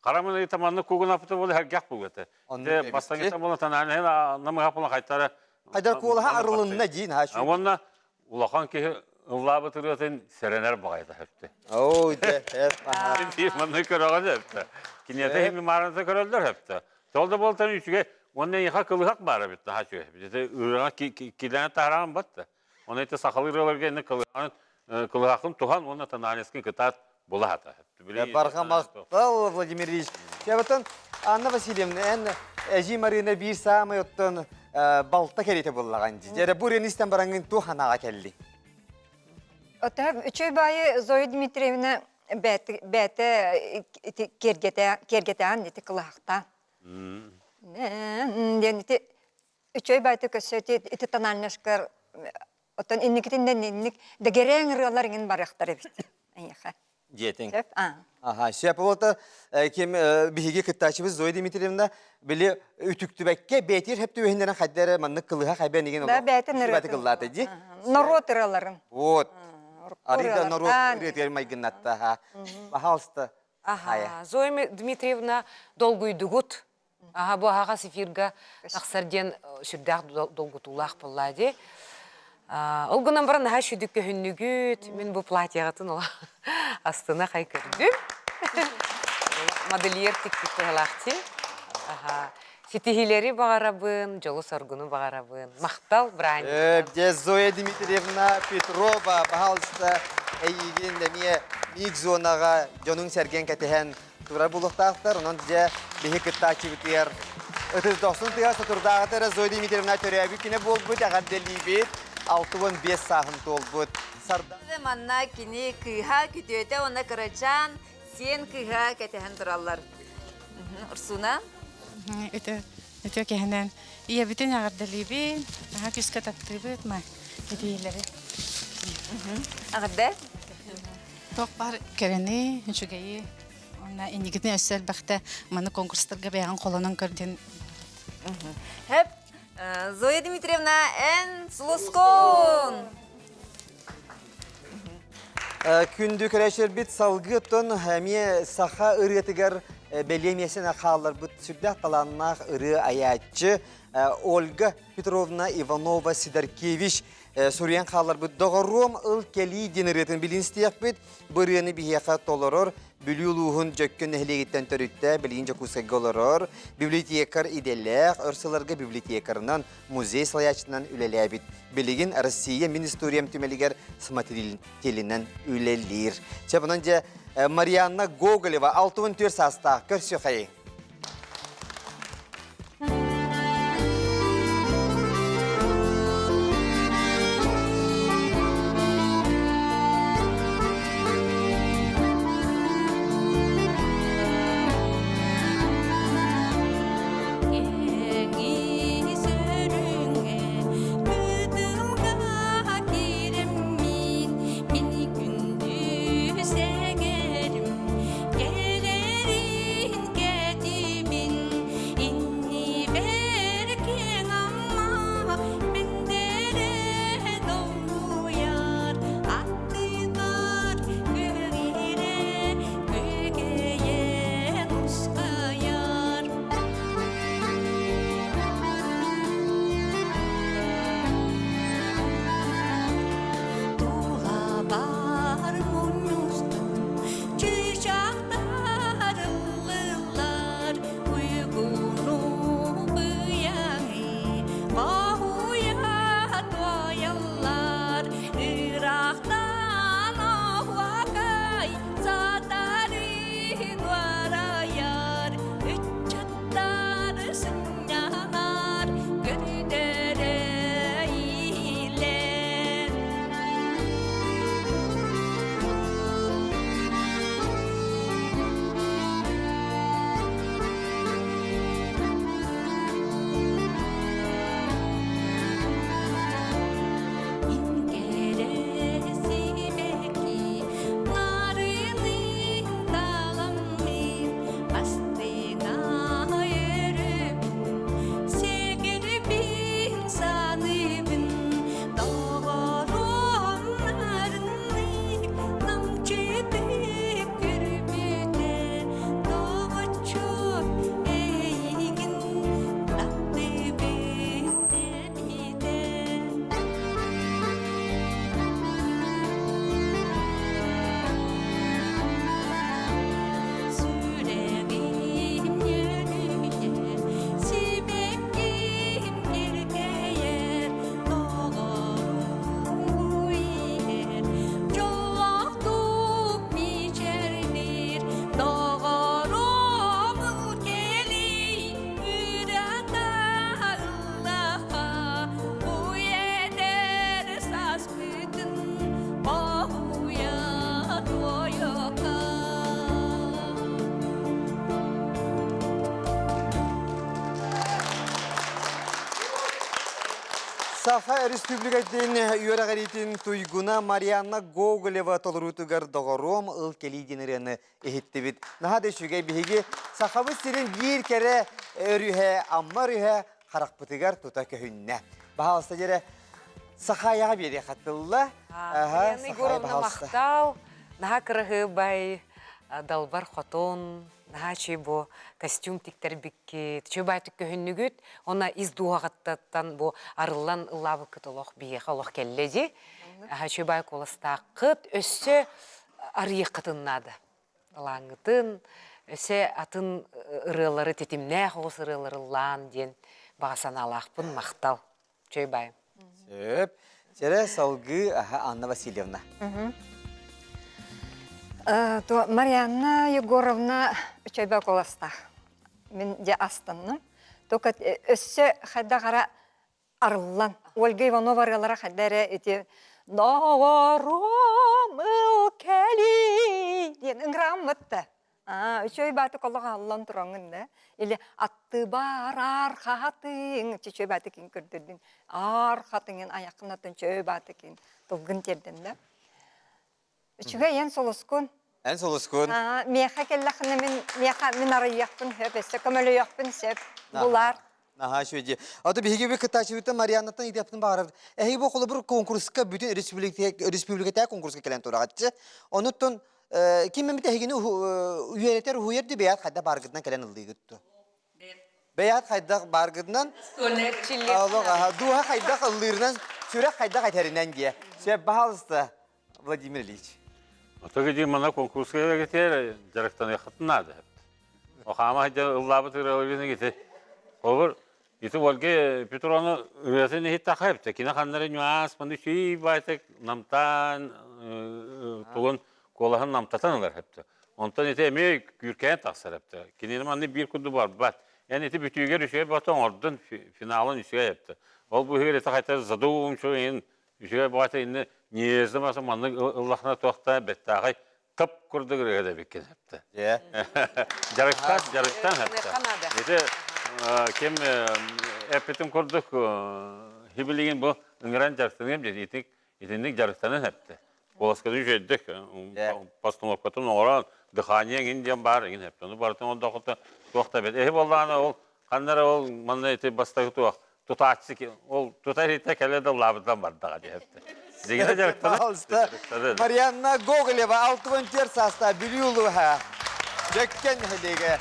S4: Харамын ыйта маннык кугун апыта буола хэргэх бугата. Дэ бастаңыта буола тональноһын намыһа була хайтара.
S1: Хайдар куолаһа арылынна диин ха.
S4: Уонна улахан киһи ыллаабыт ырыатын сэрэнэр баҕайыта өптө.
S1: Оо, дэ, эп,
S4: Маннык көрөҕө өптө. Киниэтэ хими маарынса көрөллөр өптө. Сол да буолтан үчүгэй уонна эйиэхэ кылыһах баара эбит наһаа үчүгэй. Ити ырыаҕа килээн таһараан батта. Оны ити сахалыы ырыаларга инне кылыһаҕын кылыһахын туһан уонна тональносткын кытаат булаһата.
S1: Барҕа махтал, Владимир Ильич. Чабатан Анна Васильевна, эн Эжи Марина биир саамай оттон балта кэриэтэ буллаҕан дии. Дьэрэ бу ырыаны истэн бараҥҥын туох анаҕа кэлли?
S5: Ота үчүгэй баайы Зоя Дмитриевна бэйэтэ ити киэргэтээн ити кылаахтаан диэн ити үчүгэй баайта көссө ити ити тональнашкар оттон инникитиннэн инник дэгэрээҥ ырыалар иҥин барыахтар эбит эйиэхэ
S1: диэтиҥ
S5: сөп аа
S1: Аха, сөп болото ким биһиги кыттааччыбыт Зоя Дмитриевна били үтүктүбэккэ бээтир хэп түбэһиннэрэн хайда эрэ маннык кылыһа хайбан игин
S5: да бээтин
S1: ырыатын кыллаата дии
S5: норуот ырыаларын
S1: вот Арыйда норуот ырыатыгар майгыннатта. Пожалуйста.
S6: Аха, Зоя Дмитриевна долгуйдугут. Аха, бу аһаҕас эфирга тахсар диэн сүрдээх долгутуулаах буолла дии. Ол гынан баран наһаа сүдүк көһүннүгүт. Мин бу платьеҕытын ола астына хай көрдүм. Модельер тикпит быһалаах дии. Аха. Ситиһиилэри баҕарабын, дьолу-соргуну баҕарабын. Махтал, Брань.
S1: Дьэ, Зоя Дмитриевна Петрова, пожалуйста, эйигин эмиэ миг зонаҕа дьонуҥ-сэргэҥ кэтэһэн турар буолуохтаахтар. Онон дьэ, биһи кыттааччыбытыгар ытыс дохсун тыа сотурдааҕыта эрэ Зоя Дмитриевна төрөөбүт күнэ буолбут, эҕэрдэлиибит. 65 сааһын туолбут. Сарда
S2: Манна кини кыыһа, күтүөтэ уонна кырачаан сиэн кыыһа кэтэһэн тураллар. Урсуна?
S11: Үтө, үтө кэһэнэн ийэбитин эҕэрдэлиибин, наһаа күүскэ таптыыбыт, ма итиилэри.
S2: Эҕэрдэ?
S11: Туох баар кэрэни, үчүгэйи, уонна инникитин өссө элбэхтэ маны конкурстарга бэйэҕин холонон көр диэн.
S2: Хэп, Зоя Дмитриевна, эн сулускун!
S1: Күндү көрөөччүлэрбит салгыы оттон эмиэ саха ырыатыгар бэлиэ миэстэни хаалларбыт сүрдээх талааннаах ырыа айааччы Ольга Петровна Иванова Сидоркевич суруйан хаалларбыт «Доҕоруом ыл кэлии» диэн ырыатын билин истиэхпит. Бу ырыаны биһиэхэ толорор Бүлүү улууһун Дьөккөн нэһилиэгиттэн төрүттээх, билигин Дьокуускайга олорор, библиотекарь идэлээх, өр сылларга библиотекарынан, музей салайааччытынан үлэлээбит. Билигин Россия мин историям түмэлигэр смотрителинэн үлэлиир. Чэ, онон дьэ Марианна Гоголева 64 саастаах көрсүөхайыҥ.
S19: Кэҥии сөрүҥҥэ кытылга киирэммин мин күндү сэҥэрим кэлэрин кэтибин иннибэр киэҥ Амма бэндэрэ долгуйар аттыгар күһүрэ күөгэйэн ускайар Тула бар мунньустан чыычаахтар ыллылар уйгуну быйаҥы хоһуйа туойаллар ыраахтан оһуокай сатарын уарайар ыччаттар сынньанар көрдөрө иилэн. Кэрэ сибэкки нарынын таламмын астына өрөбүн сэгэрбин саныыбын доҕорум нарыннык намчытык көрбүтэ доҕоччук эйигин таптыыбын дэбитэ Сүрэҕим үөрүйэр, сибэкким киркэйэр, доҕорум иһэр, дьоллоохтук мичээрдиир, доҕорум кэлий, ырата ыллаха, Уйэтэр сааспытын хоһуйа туойуоха.
S1: Саха Республикатын үөрэҕириитин туйгуна Марианна Гоголева толоруутугар доҕоруом ыл кэлии диэн ырыаны иһиттибит. Наһаа да үчүгэй биһиги Сахабыт сирин биир кэрэ өрүһэ Амма өрүһэ харахпытыгар тута көһүннэ. Баһаалыста дьэрэ Сахаяҕа биэриэхэ тылла.
S6: Аха, Егоровна махтал, наһаа кыраһыабай, далбар хотун, наһаа үчүгэй бу костюм тиктэрбиккит, үчүгэй баайтык көһүннүгүт, уонна ис дууһаҕыттан бу арыллан ыллаабыккыт олох биһиэхэ олох кэллэ дии. Аһа үчүгэй баай куоластааххыт, өссө арыйыаххытын наада. Ылааҥҥытын. Өссө атын ырыалары титимнээх оҕус ырыалары ыллаан диэн баҕа санаалаахпын махтал. Чөй баайым.
S1: Сөп. Сэрэ салгыы Анна Васильевна.
S5: То Марианна Егоровна үчөйбө куоластаах. Мин дьэ астанным. Только өссө хайдах ара арыллан. Ольга Иванова ырыалара хайда эрэ ити Наҕарам ыл кэлий диэн ыҥырааммытта. Аа, үчүгэй баатык олох аһыллан тураҥҥын да. Или аттыбар аар хатыҥ, үчүгэй баатыкин көрдөрдүн. Аар хатыҥын айаххын атын үчүгэй баатыкин тылгын тиэрдэн да. Үчүгэй эн солускун.
S1: Эн солускун.
S5: Аа, миэхэ кэллэххинэ мин миэхэ мин арыйыахпын сөп, өссө көмөлөйүөхпүн сөп. Булар.
S1: Наһаа үчүгэй. Ото биһиги би кыттааччыбыттан Марианнаттан ыйытыахпытын баҕарабыт. Эһиги бу холобур конкурска бүтүн республикатааҕы конкурска кэлэн тураҕытчы. Онуттан ким эмит эһигини үөрэтэр уһуйар ди бэйэт хайдах бааргытынан кэлэн ыллыыгыт ту. Бэйэт хайдах бааргытынан дууһа хайдах ыллыырынан сүрэх хайдах этэринэн диэ. Сөп баһаалыста Владимир Ильич.
S4: Ото киди мана конкурска кэлэгитээр дьарыктаныаххытын наада. Охаама хайда ыллаабыт ырыаларгын ити. Холобур, ити Ольга Петровна ырыатын иһиттэххэ эбитэ. Кини ханнары нюанс маны сүй байтык намтаан тугун куолаһын намтатан ылар эбитэ. Онтон ити эмиэ күүркэйэн тахсар эбитэ. Кинини манны биир курдук барбат. Эн ити бүтүүгэр үчүгэй бата оҥордун, финалын үчүгэй эбитэ. Ол быһыгар ити хайта задумчивый иһин Үчүгэй баҕата инни ньиэзэ маса маннык ыллахына туохта бэттээхэй тып курдук ырыа да эбиккин хэптэ. Дьарыктан, дьарыктан хэптэ. Ити ким эппитим курдук хибилигин бу ыҥыран дьарыктаныам диэн итик итинник дьарыктанан хэптэ. Куоласкатын үчүгэйдик постановкатын оҥорон дыхание иҥин диэн баар иҥин хэптэ. Ону барытын оҥордоххута туох да эбит. Эһи буоллаҕына ол ханна эрэ ол манна ити бастакы туох тутааччы ол тута иһитэ кэлэ да лаабытан бардаҕа диэбитэ. Дигинэ дьарыктана.
S1: Марианна Гоголева 64 саастаах Бүлүү улууһа Дьөккөн нэһилиэгэ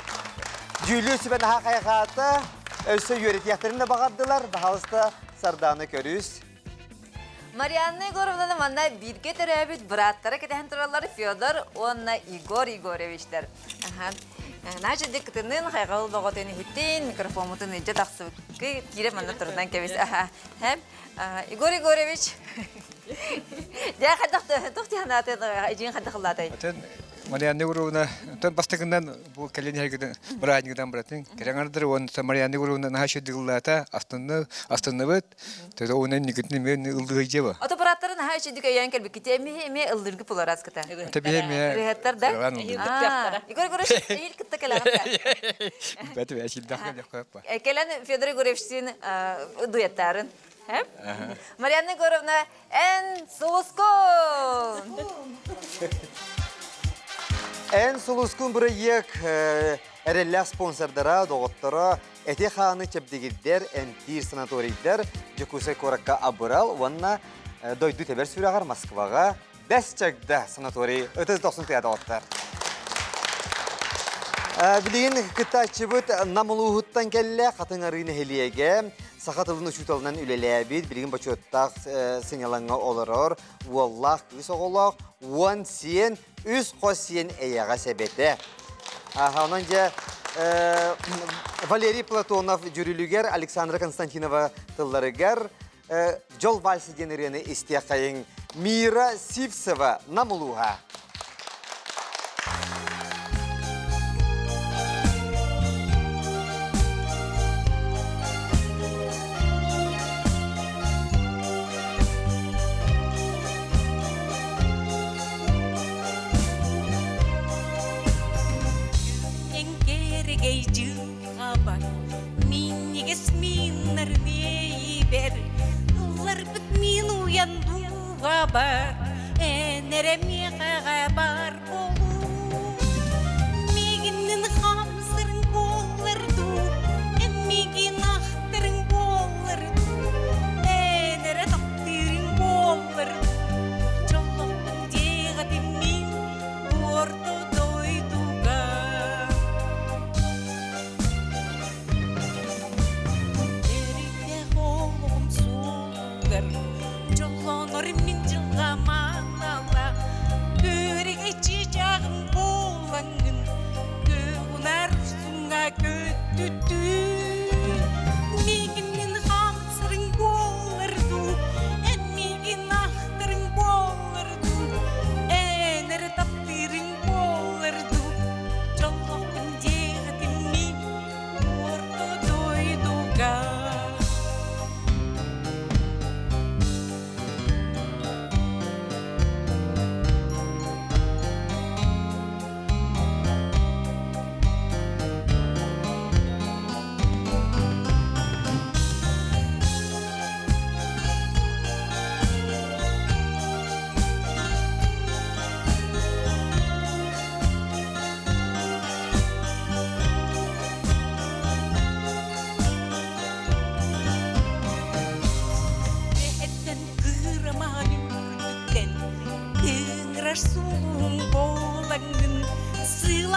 S1: дьүүллүүр сүбэ наһаа хайҕаата, өссө үөрэтиэхтэрин да баҕардылар. Баһаалыста Сардаана көрүс.
S2: Марианна Егоровнаны манна бииргэ төрөөбүт бырааттара кэтэһэн тураллар Федор уонна Егор Егоровичтар. Наача диккытынын хайҕал боҕотун иһиттин, микрофоммутун илдьэ тахсыбыккы киирэ манна турунан кэбис. Егор Егорович, дьэ хайдах туох тиһанаатын эдьиин хайдах ыллаатай?
S20: Марианна Егоровна, онтон бастакынан бу кэлин иһэргитин бырааһынньыгынан баратын кэрэ аҥардары уонна Марианна Егоровна наһаа үчүгэй ыллаата, астынны, астынныбыт. Төтө уонна инникитин эмиэ ыллыыр дьиэ
S2: Ото бырааттарын наһаа үчүгэй өйөөн кэлбиккити эмиэ эмиэ ыллыыргы пулараскыта.
S20: Ата биһи эмиэ
S2: Ырыһаттар да? Егор Егорович эйил кытта кэлэҕин да?
S20: Бэти бэти силдэх кэлэх
S2: Кэлэн Федор Егоровичтыын дуэттаарын. Марианна Егоровна, эн сулускун!
S1: Эн сулускун бырайыак эрэллээх спонсордара, доҕотторо эти-хааны чэбдигирдэр, эмтиир санаторийдар Дьокуускай куоракка Абырал уонна дойду тэбэр сүрэҕэр Москваҕа Бэс Чагда санаторий ытыс дохсун тыа доҕоттор. Билигин кыттааччыбыт Нам улууһуттан кэллэ, Хатыҥ Арыы нэһилиэгэ, саха тылын учууталынан үлэлээбит, билигин бочуоттаах сынньалаҥҥа олорор, уоллаах кыыс оҕолоох, 10 сиэн, үс хос сиэн эйэҕэс эбэтэ. Онон дьэ Валерий Платонов дьүрүлүгэр, Александра Константинова тылларыгар Дьол вальсы диэн ырыаны истиэххэйиҥ Мира Сивцева Нам улууһа.
S19: Эҥкээрэгэй дьылҕабар минньигэс мииннэрин иэйибэр ылларбыт мин уйан дууһабар эн эрэ миэхэҕэ бар буолуу миигиннин хамсырыҥ буоллар дуу эн миигин ахтарыҥ буоллар дуу эн эрэ таптыырыҥ буоллар дуу дьоллохпун диэҕэтим мин орто дойдуга Эрийдэх олоҕум суолугар дьоллонор мин дьылҕа маанала Көрүгэчи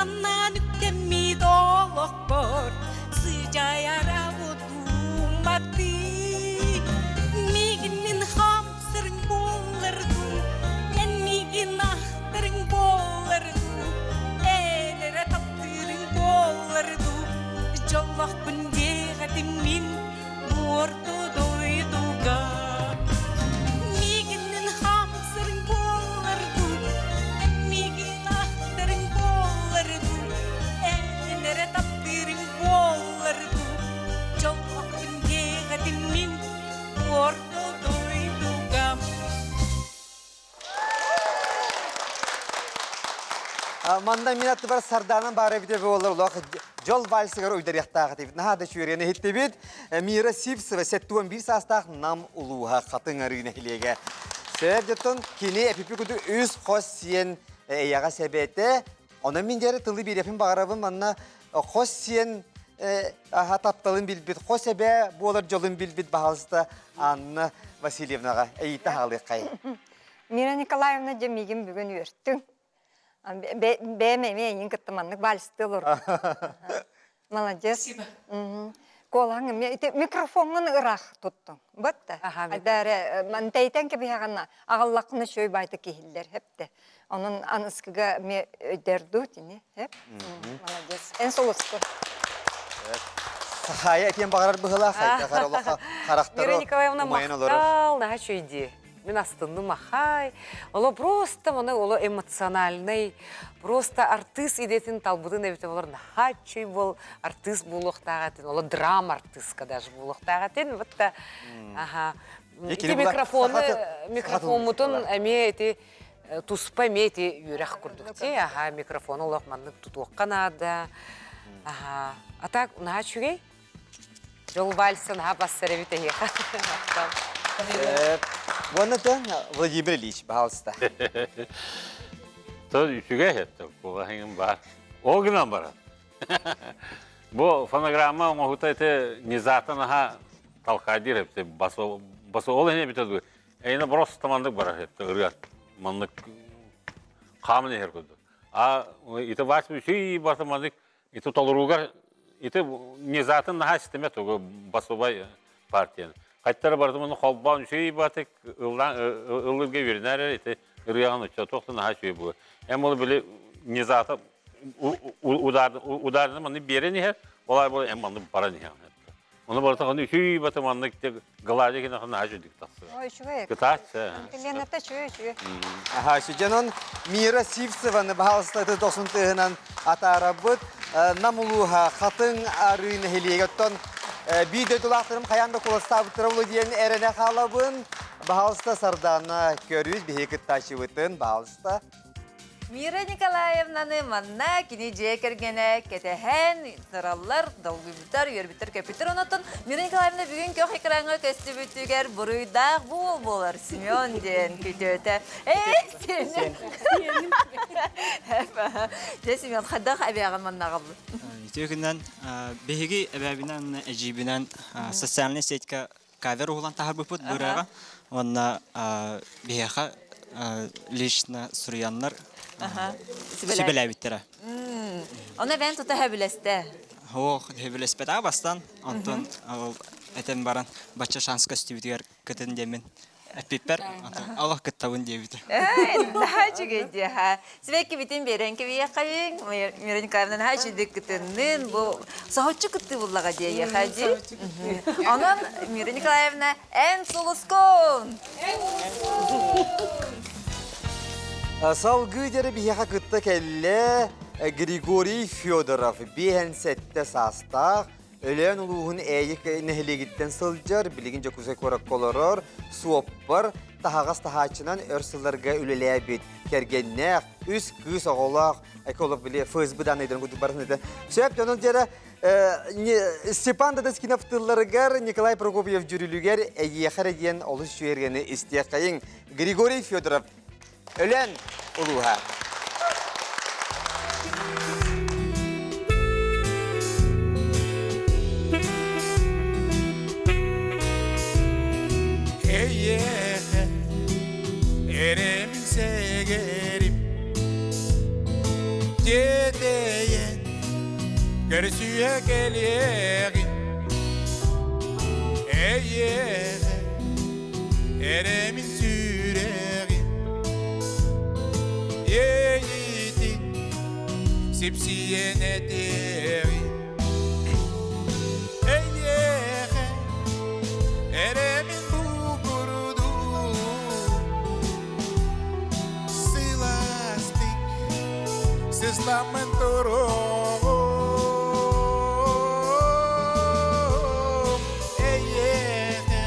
S19: Сыламнаан үктэммит олохпор сыдьаайара утумматыы. Миигин мин хамсырыҥ буоллардын, эн миигин ахтарыҥ буоллардын, эн эрэ таптыырыҥ буоллардын, дьоллоохпун диэҕэтим мин буорду дойдуга. Миигиннин хамсырыҥ буоллардын, эн миигин ахтарыҥ буоллардын, эн эрэ таптыырыҥ буоллардын, дьоллоохпун диэҕэтим мин буорду дойдуга.
S1: Манна мин аттыбар Сардаанан баара эбитэ буоллар олох дьол вальсыгар уйдарыахтаах этибит. Наһаа да үчүгэйин иһиттибит. Мира Сивцева 71 саастаах Нам улууһа Хатыҥ Арыы нэһилиэгэ. Сөп дьоттон кини эпипи куду үс хос сиэн эйэҕэ сэбэтэ. Онон мин дьэрэ тылы биэрэпин баҕарабын манна хос сиэн аха тапталын билбит, хос эбээ буолар дьолун билбит баһалыста Анна Васильевнаҕа эйиитэ хаалыаххай.
S5: Мира Николаевна дьэ миигин бүгүн үөртүҥ. Бэйэм эмиэ эйигин кытта маннык вальсты олордум. Молодец. Куолаһыҥ эмиэ ити микрофоҥҥун ыраах туттуҥ. Бытта. Айдаарэ мантэйтэн кэбиһэҕинэ аҕаллаххына үчүгэй баайта киһиллэр хэпте. Онон аныскыга эмиэ өйдөрдүү тини. Хэп. Молодец. Эн солускун.
S1: Сахая этиэн баҕарар быһылаах, хайдах эрэ олоххо харахтары
S6: Мира Николаевна
S1: умайан олорор.
S6: махтал, наһаа үчүгэй Мин астынным ахай. Оло просто маны оло эмоциональный, просто артыыс идэтин талбытын эбитэ болар наһаа үчүгэй бол артыыс буолуохтаах этин, оло драма артыыска даже буолуохтаах этин. Вот та аха. Ити микрофону микрофоммутун эмиэ ити туспа эмиэ ити үөрэх курдук ти аха микрофону олох маннык тутуохха наада. Аха. А так наһаа үчүгэй. Жол вальса наһаа бассар эбит эһиэхэ.
S1: Уонна да Владимир Ильич, пожалуйста.
S4: То үчүгэй это, кулаһыҥым бар. Ол гынан баран. Бу фонограмма оҥоһута ити низатын аха талкаадир эбит басо басо ол эне битэ дуо. Эйне просто маннык барар эбит ырыат. Маннык хаамын иһэр курдук. А ити вальс үчүй баса маннык Ити толоруугар ити низатын наһаа системе тугу басубай партияны. Хаттара барытын мұны холбоон үчүгэй батык ыллырга үөрэнэр ити ырыаҕын уча туох да наһаа үчүгэй буолар. Эм ол били низата ударны манны биэрэн иһэр, олай бол эм манны баран иһэр. Оны барыта ханы үчүй баты маннык глади гына наһаа үчүгдүк тахсар.
S5: Ой, үчүгэй.
S4: Кытааччы.
S5: Лената үчүгэй, үчүгэй.
S1: Аха, сүдьэнон Мира Сивцеваны баһалыстаты тосын тыһынан атаарабыт. Нам улууһа Хатыҥ Арыы нэһилиэгиттэн биир дойдулаахтарым хайаан да куластаабыттара буолуо диэн эрэнэ хаалабын. Баһалыста Сардаана көрүс биһиги кыттааччыбытын, баһалыста.
S2: Мира Николаевнаны манна кини дьиэ кэргэнэ кэтэһэн сыраллар, долгуйбуттар, үөрбүттэр, көппүттэр. Онотон Мира Николаевна бүгүн көх экраҥҥа көстүбүтүгэр буруйдаах буол буолар Семен диэн күтүөтэ. Ээ, Семен. Дьэ, Семен, хайдах эбээҕин маннаҕабыт?
S21: Үтүө күннэн биһиги эбээбинэн, эдьиийбинэн социальнай сетька кавер уһулан таһаарбыппыт быраҕа уонна биһиэхэ лично суруйаннар сүбэлээбиттэрэ.
S2: Ону эбээн тута сөбүлэстэ.
S21: Ох, сөбүлэспэтэ бастан, онтон ол этэн баран бачча шанс көстүбүтүгэр кытын диэммин эппиппэр олох кыттабын диэбитэ.
S2: Наһаа үчүгэй дии ха. Сибэккибитин биэрэн кэбиэххэйиҥ. Мира Николаевна наһаа үчүгэй кытыннын. Бу соһуччу кыттыы буллаҕа диэйиэхэ дии. Онон Мира Николаевна эн сулускун!
S1: Салгыы диэри биһиэхэ кытта кэллэ Григорий Федоров, 57 саастаах, Өлөөн улууһун Ээйик нэһилиэгиттэн сылдьар, билигин Дьокуускай куоракка олорор, суоппар, таһаҕас таһааччынан өр сылларга үлэлээбит, кэргэннээх, үс кыыс оҕолоох, эколог били ФСБ данныйдарын курдук барытын этэ. Сөп, дьонун дьэрэ Степан Дадаскинов тылларыгар Николай Прокопьев дьүрүлүгэр эйиэхэ эрэ диэн олус үчүгэй истиэххэйиҥ. Григорий Федоров Өлөөн улууһа.
S22: Эйиэхэ эрэмин сэгэрим Тиэтэйим.
S3: Көрсүө кэлиэҕин Эйиэхэ эрэмин сүрэҕин Иэйиитин сипсийэн этиэҕин Эйиэхэ эрэмин бу курдук Сылаастык сыстаммын туруом Эйиэхэ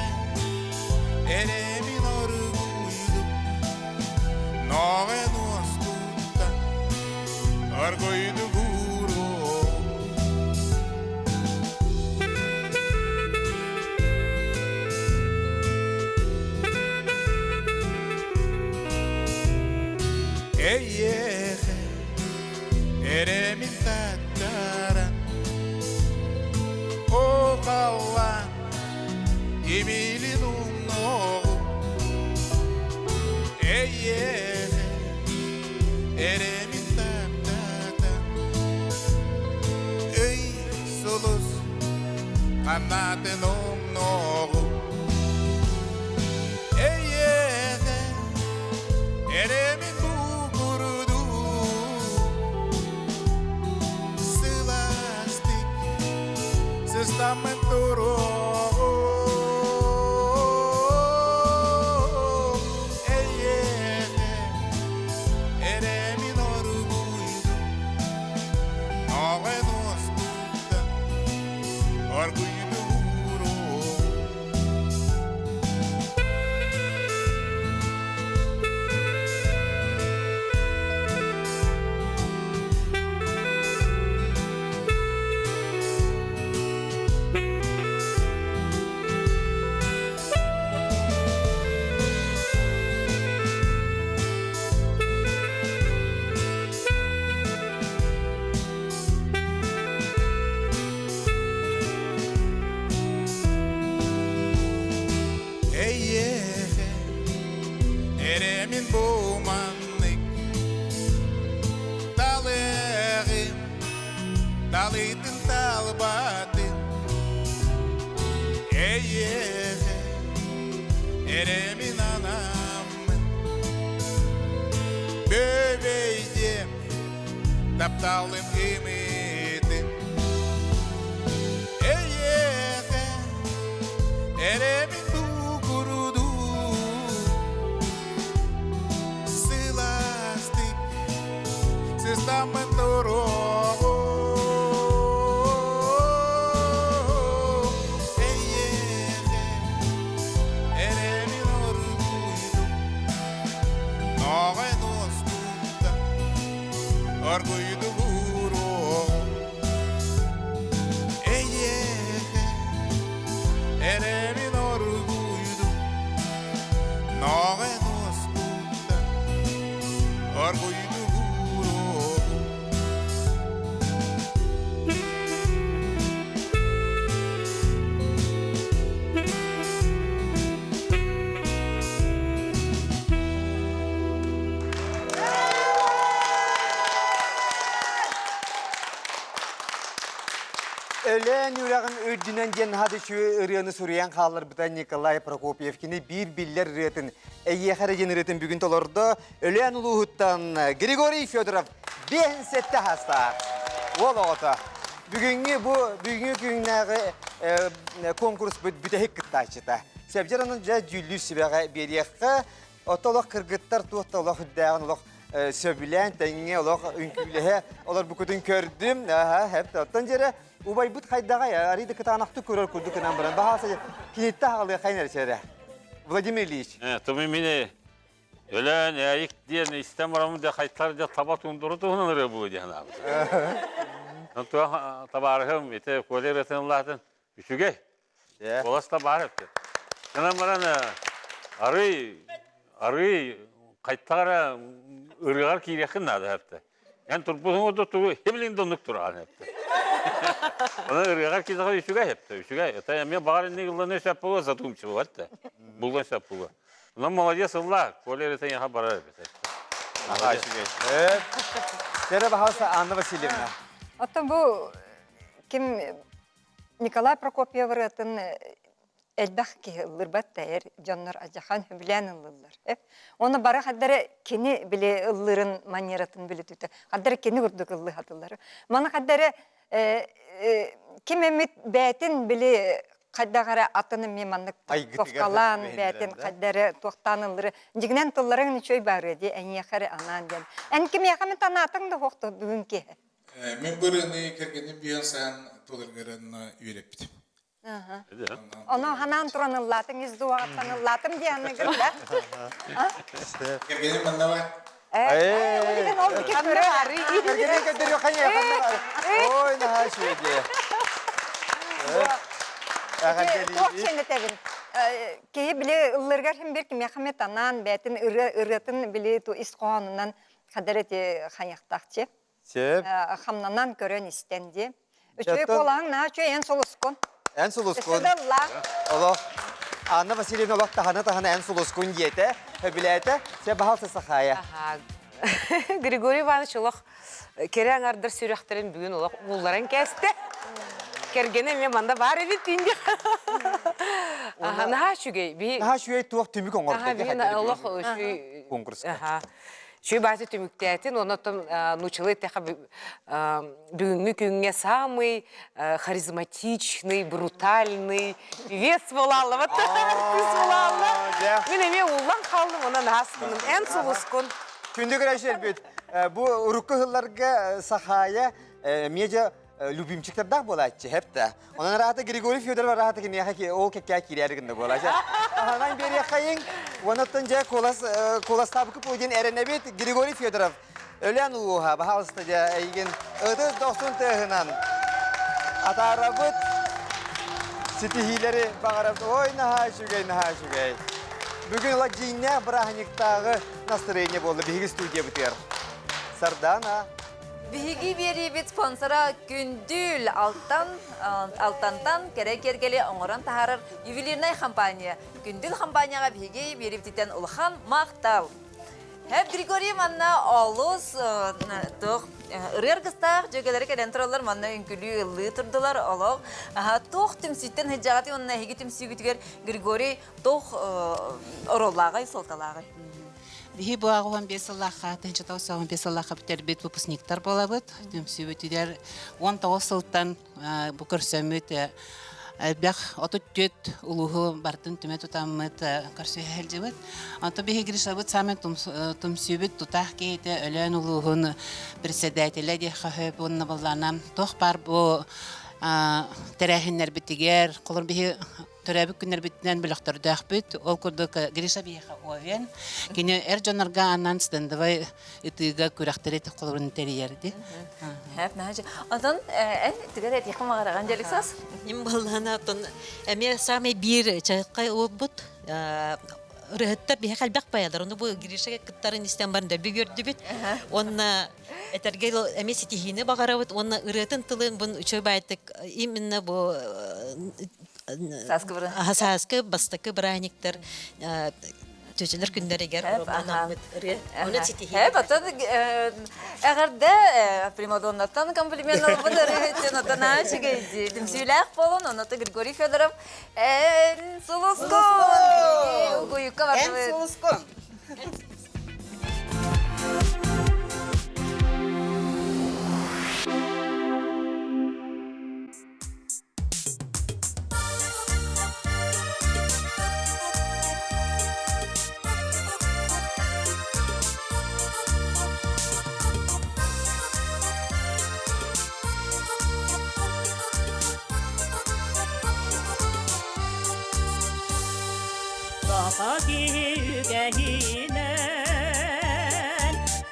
S3: эрэмин оргуйдук Ноҕен уоскуттан оргуйдук ууруом Эйиэхэ эрэмин таттаран О халлаан имилин умнуоҕу Эйиэхэ эрэмин таптатан Ый сулус ханнаатын умнуоҕу Эйиэхэ эрэмин бу курдук Сылаастык сыстаммын туруоҕум Эйиэхэ эрэмин оргуйдум Оҕон уоскуттан оргуйдум ууруом Эйиэхэ эрэмин бу маннык Талыаҕым талыытын талбатын Эйиэхэ эрэмин анаммын Бөбөйдем тапталым ымыытын Эйиэхэ эрэмин бу курдук Сылаастык сыстаммын туруоҕум Эйиэхэ эрэмин оргуйдум Ноҕай уоскутта оргуйдум ууруоҕум Эйиэхэ эрэмин оргуйдум Ноҕай уоскутта оргуйдум ууруоҕум
S1: Өлөөн үрэҕин үрдүнэн диэн наһаа да үчүгэй ырыаны суруйан хаалларбыта Николай Прокопьев. Кини биир биллэр ырыатын «Эйиэхэ эрэ» диэн ырыатын бүгүн толордо. Өлөөн улууһуттан Григорий Федоров 57 саастаах уол оҕото. Бүгүҥҥү бу бүгүҥҥү күннээҕи конкурспут бүтэһик кыттааччыта. Сэбдьэр онон дьэ дьүүллүүр сүбэҕэ биэриэххэ. Ото олох кыргыттар туох да олох үрдээҕин олох сөбүлээн тэҥҥэ олох үҥкүүлэһэ олорбуккутун көрдүм. Аха, хэп оттон дьэрэ убайбыт хайдаҕай арый да кытаанахтык көрөр курдук гынан баран баһааса киниттэ аҕалыаххайын эрэ сэрэ. Владимир Ильич.
S4: Туму мини Өлөөн ээйик диэн истэн бараммын дьэ хайтар дьэ таба тундуру туһунан ырыа буолуо диэн санаабытым. Онтуох табаарыһым ити Коля ырыатын ыллаатын үчүгэй. Куолас да баар эбит. Гынан баран арый арый хайтар эрэ ырыаҕар киириэххин наада эбит. Эн турбутуҥ курдук тугу химилин да оннук тураҕын эбит. Онон ырыаҕар киирдэххэ үчүгэй эбит, үчүгэй. Это эмиэ баҕар инник ылланыа сөп буолуо, задумчиво эбит. Булуон сөп буолуо. Ну, молодец ылла, Коля эрэ эйиэхэ барар эбит.
S1: Аха, үчүгэй. Кэрэ баһаалыста Анна Васильевна.
S5: Оттон бу Ким Николай Прокопьев ырыатын элбэх киһи ыллырбат да эр дьоннор адьахан сөбүлээн ыллыллар. Оны бары хаддары кини били ыллырын манератын били түтэ. Хаддары кини курдук ыллыхатыллар. Маны хаддары ким эмит бээтин били хайдах эрэ атын эмиэ маннык тофкалаан бээтин хайдары туохтаан ыллыры дьигинэн тылларыҥ үчүгэй баарыа дии эйиэхэ эрэ анаан диэн. Эн кимиэхэ эмит анаатыҥ да суох бүгүн киэһэ.
S3: Мин бырыыны кэргэним биһэн сайын тылыргарын үөрэппитим.
S5: Ону ханаан туран ыллаатыҥ ис дуоҕаттан ыллаатым диэн да?
S3: Кэргэним манна бар.
S1: Кэргэнин көрдөрүө хайа Ой, наһаа үчүгэй.
S5: Туох чэнэтэбин? Киһи били ыллыргар хим бир кимиэхэ эмэ танаан бээтин ырыатын били ту ис хоһоонунан хадar эти хайахтаахчы.
S1: Сөп.
S5: Хамнанан көрөн истэн дии. Үчүгэй куолаһыҥ наһаа үчүгэй эн сулускун.
S1: Эн сулускун. Олох Анна Васильевна олох таһана-таһана эн сулускун диэтэ, хөбүлээтэ. Сэ баһалса сахаайа.
S6: Григорий Иванович олох кэрэ аҥардар сүрэхтэрин бүгүн олох булларан кээстэ. Кэргэнэ эмиэ манна баар эбит инде. Наһаа үчүгэй.
S1: Наһаа үчүгэй туох түмүк оҥордо.
S6: Олох үчүгэй
S1: конкурска.
S6: Үчүгэй баайсы түмүктээтин, онон нуучалыы эттэххэ бүгүҥҥү күҥҥэ самый харизматичный, брутальный певец буолааллабат артист буолаалла. Мин эмиэ уллан хааллым, онон ааспыным. Эн сулускун.
S1: Күндү көрөөччүлэрбит, бу урукку сылларга Сахаайа эмиэ дьэ любимчиктардаах буолааччы, хэп да. Онон араата Григорий Федоров араата киниэхэ ол кэккээ киирээри гынна буолааччы. Аһаҕан биэриэххэйиҥ, уонаттан дьэ куолас куоластаабыкы пуудин эрэнэбит Григорий Федоров Өлөөн улууһа, баһаалыста дьэ эйигин ытыс дохсун тыаһынан атаарабыт ситиһиилэри баҕарабыт. Ой, наһаа үчүгэй, наһаа үчүгэй. Бүгүн ыла дьиҥнээх бырааһынньыктааҕы настроение буолла биһиги студиябытыгар. Сардана.
S2: Биһиги биэриибит спонсора Күндүл Алтан Алтантан кэрэ киэргэли оҥорон таһаарар ювелирнай компания. Күндүл компанияҕа биһиги биэриибититтэн улахан махтал! Хэп Григорий манна олус туох ырыа аргыстаах дьүөгэлэри кэлэн тураллар манна үҥкүлүү ыллыы турдулар олох туох түмсүүттэн сылдьаҕытый уонна эһиги түмсүүгүтүгэр Григорий туох оруоллааҕый суолталааҕый
S11: Биһи бу 85 сыллаахха, 1985 сыллаахха бүтэрбит выпускниктар буолабыт. Түмсүүбүтүгэр 19 сылтан бу көрсөммүт элбэх 34 улууһу бартын түмэ тутаммыт көрсүһэ сылдьыбыт. Онтон биһи Гришабыт саамай түмсүүбүт тутаах киһитэ Өлөөн улууһун председателэ диэххэ сөп уонна быллаана туох баар бу тэрээһиннэрбитигэр холор биһи төрөөбүт күннэрбитинэн бөлөхтөрдөөхпүт. Ол курдук Гриша биһиэхэ Овен. Кини эр дьоннорго анаан стендовай ытыыга күрэхтэри холорун тэрийэрди.
S2: Онтон эн түгэр этиэххэ маҕараҕан дьаликсас?
S8: Ним баллана оттон эмиэ самый биир чайкай уолбут ырыһыттар биһиэхэ элбэх байалар. Ону бу Гришага кыттарын истэн баран дөлбү көрдүбүт. Уонна этэргэ эмиэ ситиһиини баҕарабыт уонна ырыатын тылын бун үчүгэй баайтык именно бу сааскы бастакы бырааһынньыктар чөчөлөр күннэригэр романаммыт ырыа ону ситиһии
S2: Батан эҕэрдэ Примадоннаттан комплимент ылбыт ырыаһыттан отон үчүгэй түмсүүлээх буолун оното Григорий Федоров эн сулускун угуйукка бардыбыт
S7: эн сулускун
S22: Саха киһи үгэһинэн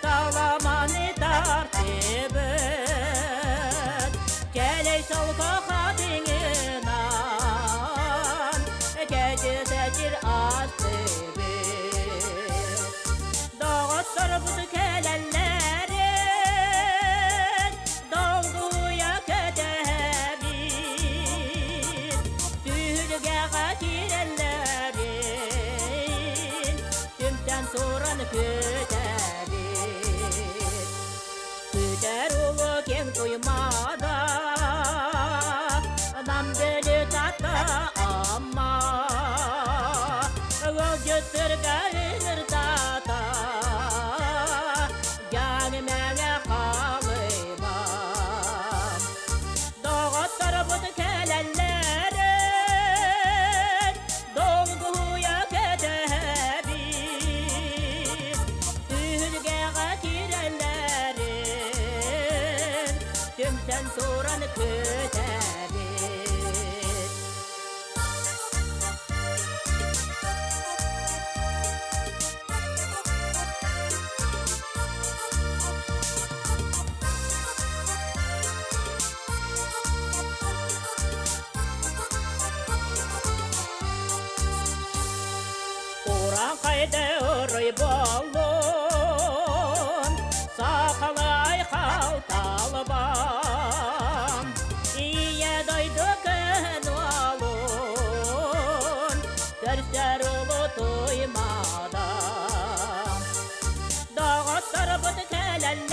S22: саламаны тартыбыт, Кэлэй солко хатыҥынан кэчи-сэчир астыбыт. Доҕотторбут кэлэллэрин долгуйа кэтэһэбит, Түһүлгэҕэ киирэллэрин түмтэн туран күтэбит. Күтэр улуу киэҥ туймаада, Ыалдьыттарга ыҥыртата, дьаҥы-мэҥэ халыма. Доҕотторбут кэлэллэрин долгуйа кэтэһэбит. Түһүлгэҕэ киирэллэрин түмсэн туран күтэбит. Урааҥхайда ырый буоллун, сахалай халталбан, Ийэ дойду кыһын уолун, көрсөр улуу туймаада. Доҕотторбут кэлэллэрин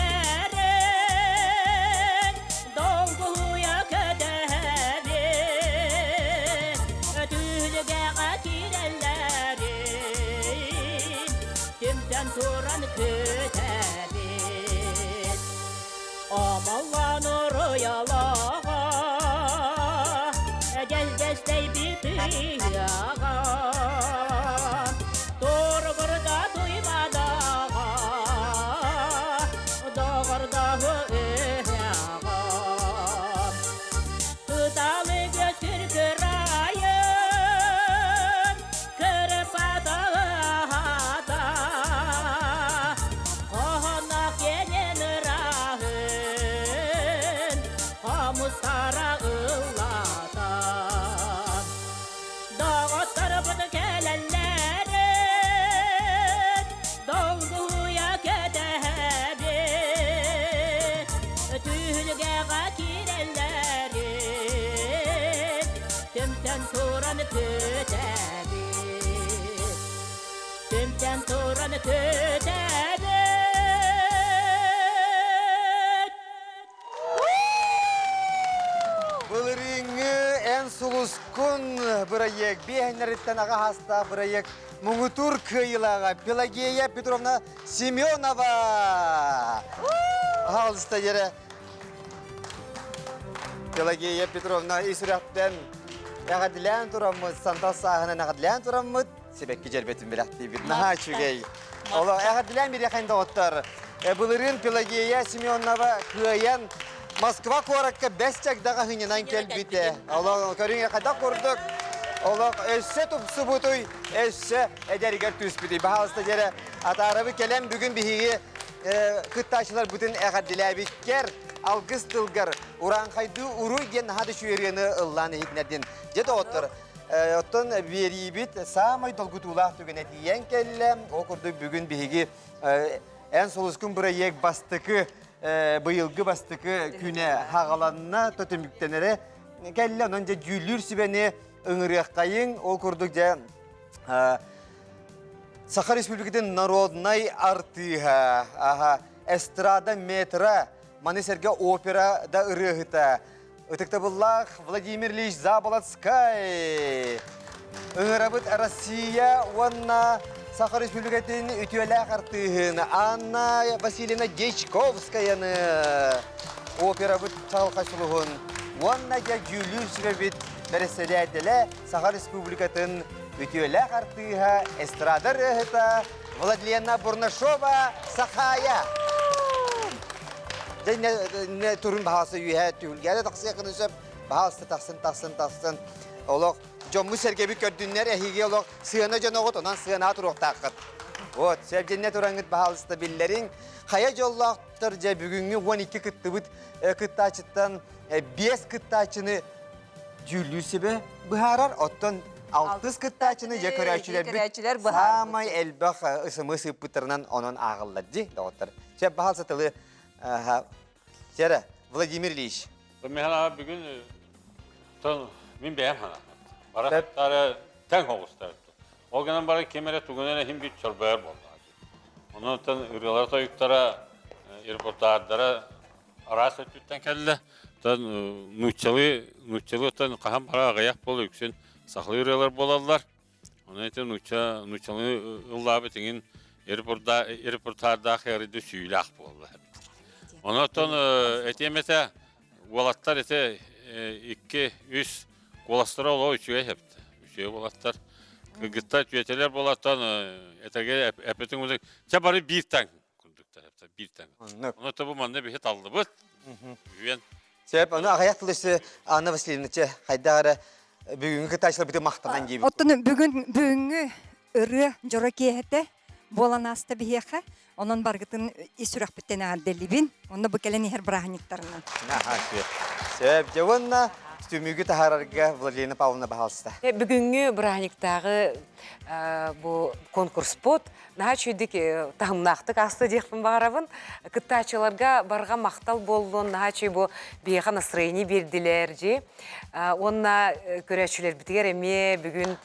S22: долгуйа кэтэһэбит, Түһүлгэҕэ киирэллэрин түмсэн туран күтэбит. Амаллан уруйалаҕа, дьэлгэстэйбит ыһыаҕа, Туругурда туймадаҕа, доҕордоһу ыһыаҕа. Ыталык өтүр кырайын, кырпатаҕата, Хоһоонноох киэнин ырааһын, хомустара ыллата. Доҕотторбут кэлэллэрин долгуйа кэтэһэбит. Түһүлгэҕэ киирэллэрин түмсэн туран күтэбит. Түмсэн туран күтэбит.
S1: Былырыыҥҥы эн сулускун бырайыак биэһэннэриттэн аҕа саастаах бырайыак муҥутуур кыайыылааҕа Пелагея Петровна Семенова! Пожалуйста, ерэ. Пелагея Петровна ис сүрэхтэн эҕэрдэлээн тураммыт, сантал сааһынан эҕэрдэлээн тураммыт, сибэкки дьэрбэтин бэлэхтиибит. Наһаа үчүгэй. Олох эҕэрдэлээн бириэхэйин доҕоттор. Былырыын Пелагея Семеновна кыайан Москва куоракка бэс чагдаҕа хынньанан кэлбитэ. Олох көрүҥ хайдах курдук олох өссө тупсубутуй, өссө эдэригэр түспүтүй. Баһаалыста дьэрэ атаарабы кэлэн бүгүн биһиги кыттааччыларбытын эҕэрдэлээбиккэр алгыс тылгар урааҥхайдыы уруй диэн наһаа да үчүгэй ыллаан иһитинэрдин. Дьэ доҕоттор, оттон биэриибит саамай долгутуулаах түгэнэ тиийэн кэллэ. Ол курдук бүгүн биһиги Эн сулускун бырайыак бастакы быйылгы бастакы күнэ хаҕаланна, то түмүктэнэрэ кэллэ. Онон дьэ дьүүллүүр сүбэни ыҥырыаххайыҥ. Ол курдук дьэ Саха Республикатын народнай артыыһа, аха, эстрада метра, маны сэргэ опера да ырыаһыта Ытыктабыллаах Владимир Ильич Заболоцкай! Ыҥырабыт Россия уонна Саха Республикатын үтүөлээх артыыһын Анна Васильевна Дьячковскаяны операбыт чаҕылхай сулуһун уонна дьэ дьүүллүүр сүбэбит бэрэссэдээтэлэ Саха Республикатын үтүөлээх артыыһа, эстрада ырыаһыта Владлена Бурнашова Сахая. Дьэ не турун баһаалыста үөһэ түһүлгэҕэ тахсыаххын сөп. Баһаалыста тахсын, тахсын, тахсын. Олох дьоммут сэргэбит көрдүннэр эһиги олох сыана дьоноҕут, онон сыанаҕа туруохтааххыт. Вот, сэргэннэ тураҥҥыт баһаалыста биллэриҥ. Хайа дьоллоохтор дьэ бүгүҥҥү 12 кыттыбыт кыттааччыттан 5 кыттааччыны дьүүллүүр сүбэ быһаарар. Оттон алтыс кыттааччыны дьэ көрөөччүлэрбит саамай элбэх ысымы сыыппыттарынан онон ааҕыллар дии, доҕоттор. Чэ, баһал сатылы Сера, Владимир Ильич.
S4: Михаил бүгүн мин бэйэм хана. Бара тэҥ оҕустар. Ол гынан баран ким эрэ тугунан иһин бүт чорбойор буолла. Онон ырыалар тойуктара, репортаардара араас өттүттэн кэллэ. Оттон нууччалыы, нууччалыы оттон хаһан бара аҕыйах буола үксүн сахалыы ырыалар буолаллар. Онон ити нуучча нууччалыы ыллаабыт иҥин репортаждаах эрийди сүүлээх буолла. Онон этиэм этэ уолаттар ити икки үс куоластара олоо үчүгэй эбит. Үчүгэй уолаттар. Кыргыттар түөтэлэр буолаттан этэгэ эппитин чэ бары биир таҥ курдуктар биир таҥ. Ону бу манна биһи таллыбыт. Үөн
S1: Сөп, ону аҕыйах тыл өссө Анна Васильевна чэ хайдах эрэ бүгүҥҥү кытааччыларбытын махтанан диэбит.
S5: Оттон бүгүн бүгүҥҥү ырыа дьоро киэһэтэ буолан ааста биһиэхэ. Онон баргытын ис сүрэхпиттэн эҕэрдэлиибин. Онно бу кэлэн иһэр бырааһынньыктарынан.
S1: Сөп, дьэ уонна түмүгү таһаарарга Владилена Павловна баһаалыста.
S6: Бүгүҥҥү бырааһынньыктааҕы бу конкурспут Наһаа үчүгүйдик таһымнаахтык ааста диэхпин баҕарабын. Кыттааччыларга барҕа махтал буоллун, наһаа үчүгэй бу биһиэхэ настроение биэрдилэр дьи. Уонна көрөөччүлэрбитигэр эмиэ бүгүн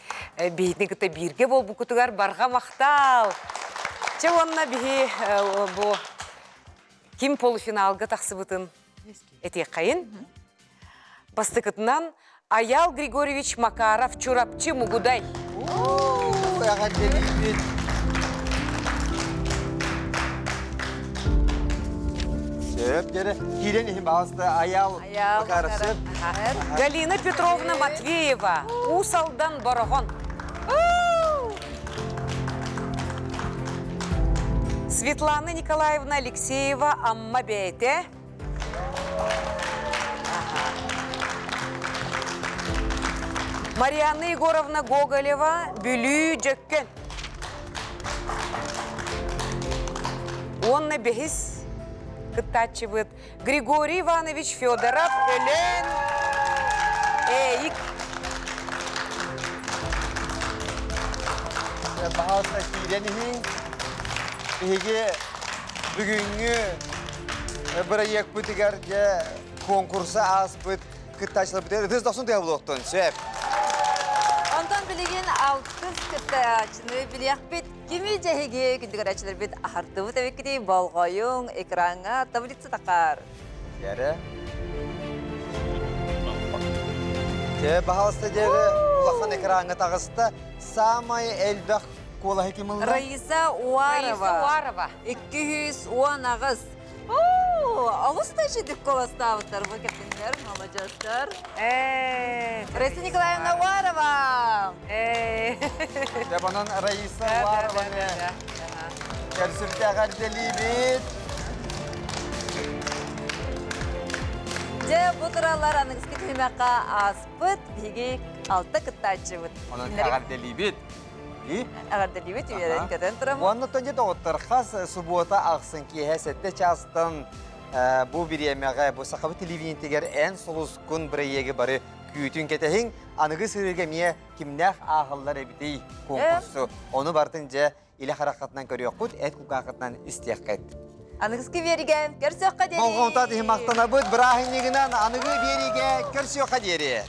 S6: биһитини кытта бииргэ буолбуккутугар барҕа махтал! Чэ уонна биһи бу ким полуфиналга тахсыбытын этиэххэйин. Бастакытынан Аял Григорьевич Макаров Чурапчы Мугудай.
S1: Эҕэрдэлиибит. Сөп, дьэрэ. Киирэн иһин баҕаста Аял Макаров сөп.
S6: Галина Петровна Матвеева, Уус Алдан Бороҕон. Светлана Николаевна Алексеева Амма бэйэтэ. Марианна Егоровна Гоголева, Бүлүү Дьөккөн. Уонна бэһис кыттааччыбыт Григорий Иванович Федоров Өлөөн Ээйик.
S1: Баһаалыста киирэн иһиҥ. Биһиги бүгүҥҥү бырайыакпытыгар дьэ куонкурса ааспыт кыттааччыларбытыгар ытыс дохсун тыаһа буолуохтун сөп.
S2: Онтон билигин алтыс кыттааччыны билиэхпит. Кими дьэһиги күндү көрөөччүлэрбит аһардыбыт эбиккитий болҕойуҥ экраҥҥа таблица тахаар.
S1: Дьэрэ. Дьэ, баһаалыста дьэрэ улахан экраҥҥа таҕыста. Самай элбэх куолаһы ким ылла?
S2: Раиса Уарова.
S6: Раиса Уарова.
S2: 218. Олус да үчүгдүк куоластаабыттар бу кэпсэннэр, молодежтар. Раиса Николаевна Уарова.
S1: Дьэ, онон Раиса Уарованы көрсүбүтэ эҕэрдэлиибит.
S2: Дьэ, бу тураллар аныгыскы түһүмэххэ ааспыт биһиги алта кыттааччыбыт.
S1: Онон эҕэрдэлиибит.
S2: Эҕэрдэлиибит, үөрэн-көтөн тураммыт.
S1: Уонна тоне доҕоттор хас субуота ахсын киэһэ сэттэ чаастан бу бириэмэҕэ бу сахабыт телевидениетигэр эн сулускун бырайыагы бары күүтүн кэтэһиҥ. Аныгы сырыыга эмиэ кимнээх ааһаллар эбитий конкурсу. Ону барытын дьэ илэ хараххытынан көрүөххүт, эт кулгааххытынан истиэххит.
S2: Аныгыскы биэригэ көрсүөххэ диэри!
S1: Болҕомто иһин махтанабыт. Бырааһынньыгынан аныгы биэриигэ көрсүөххэ диэри!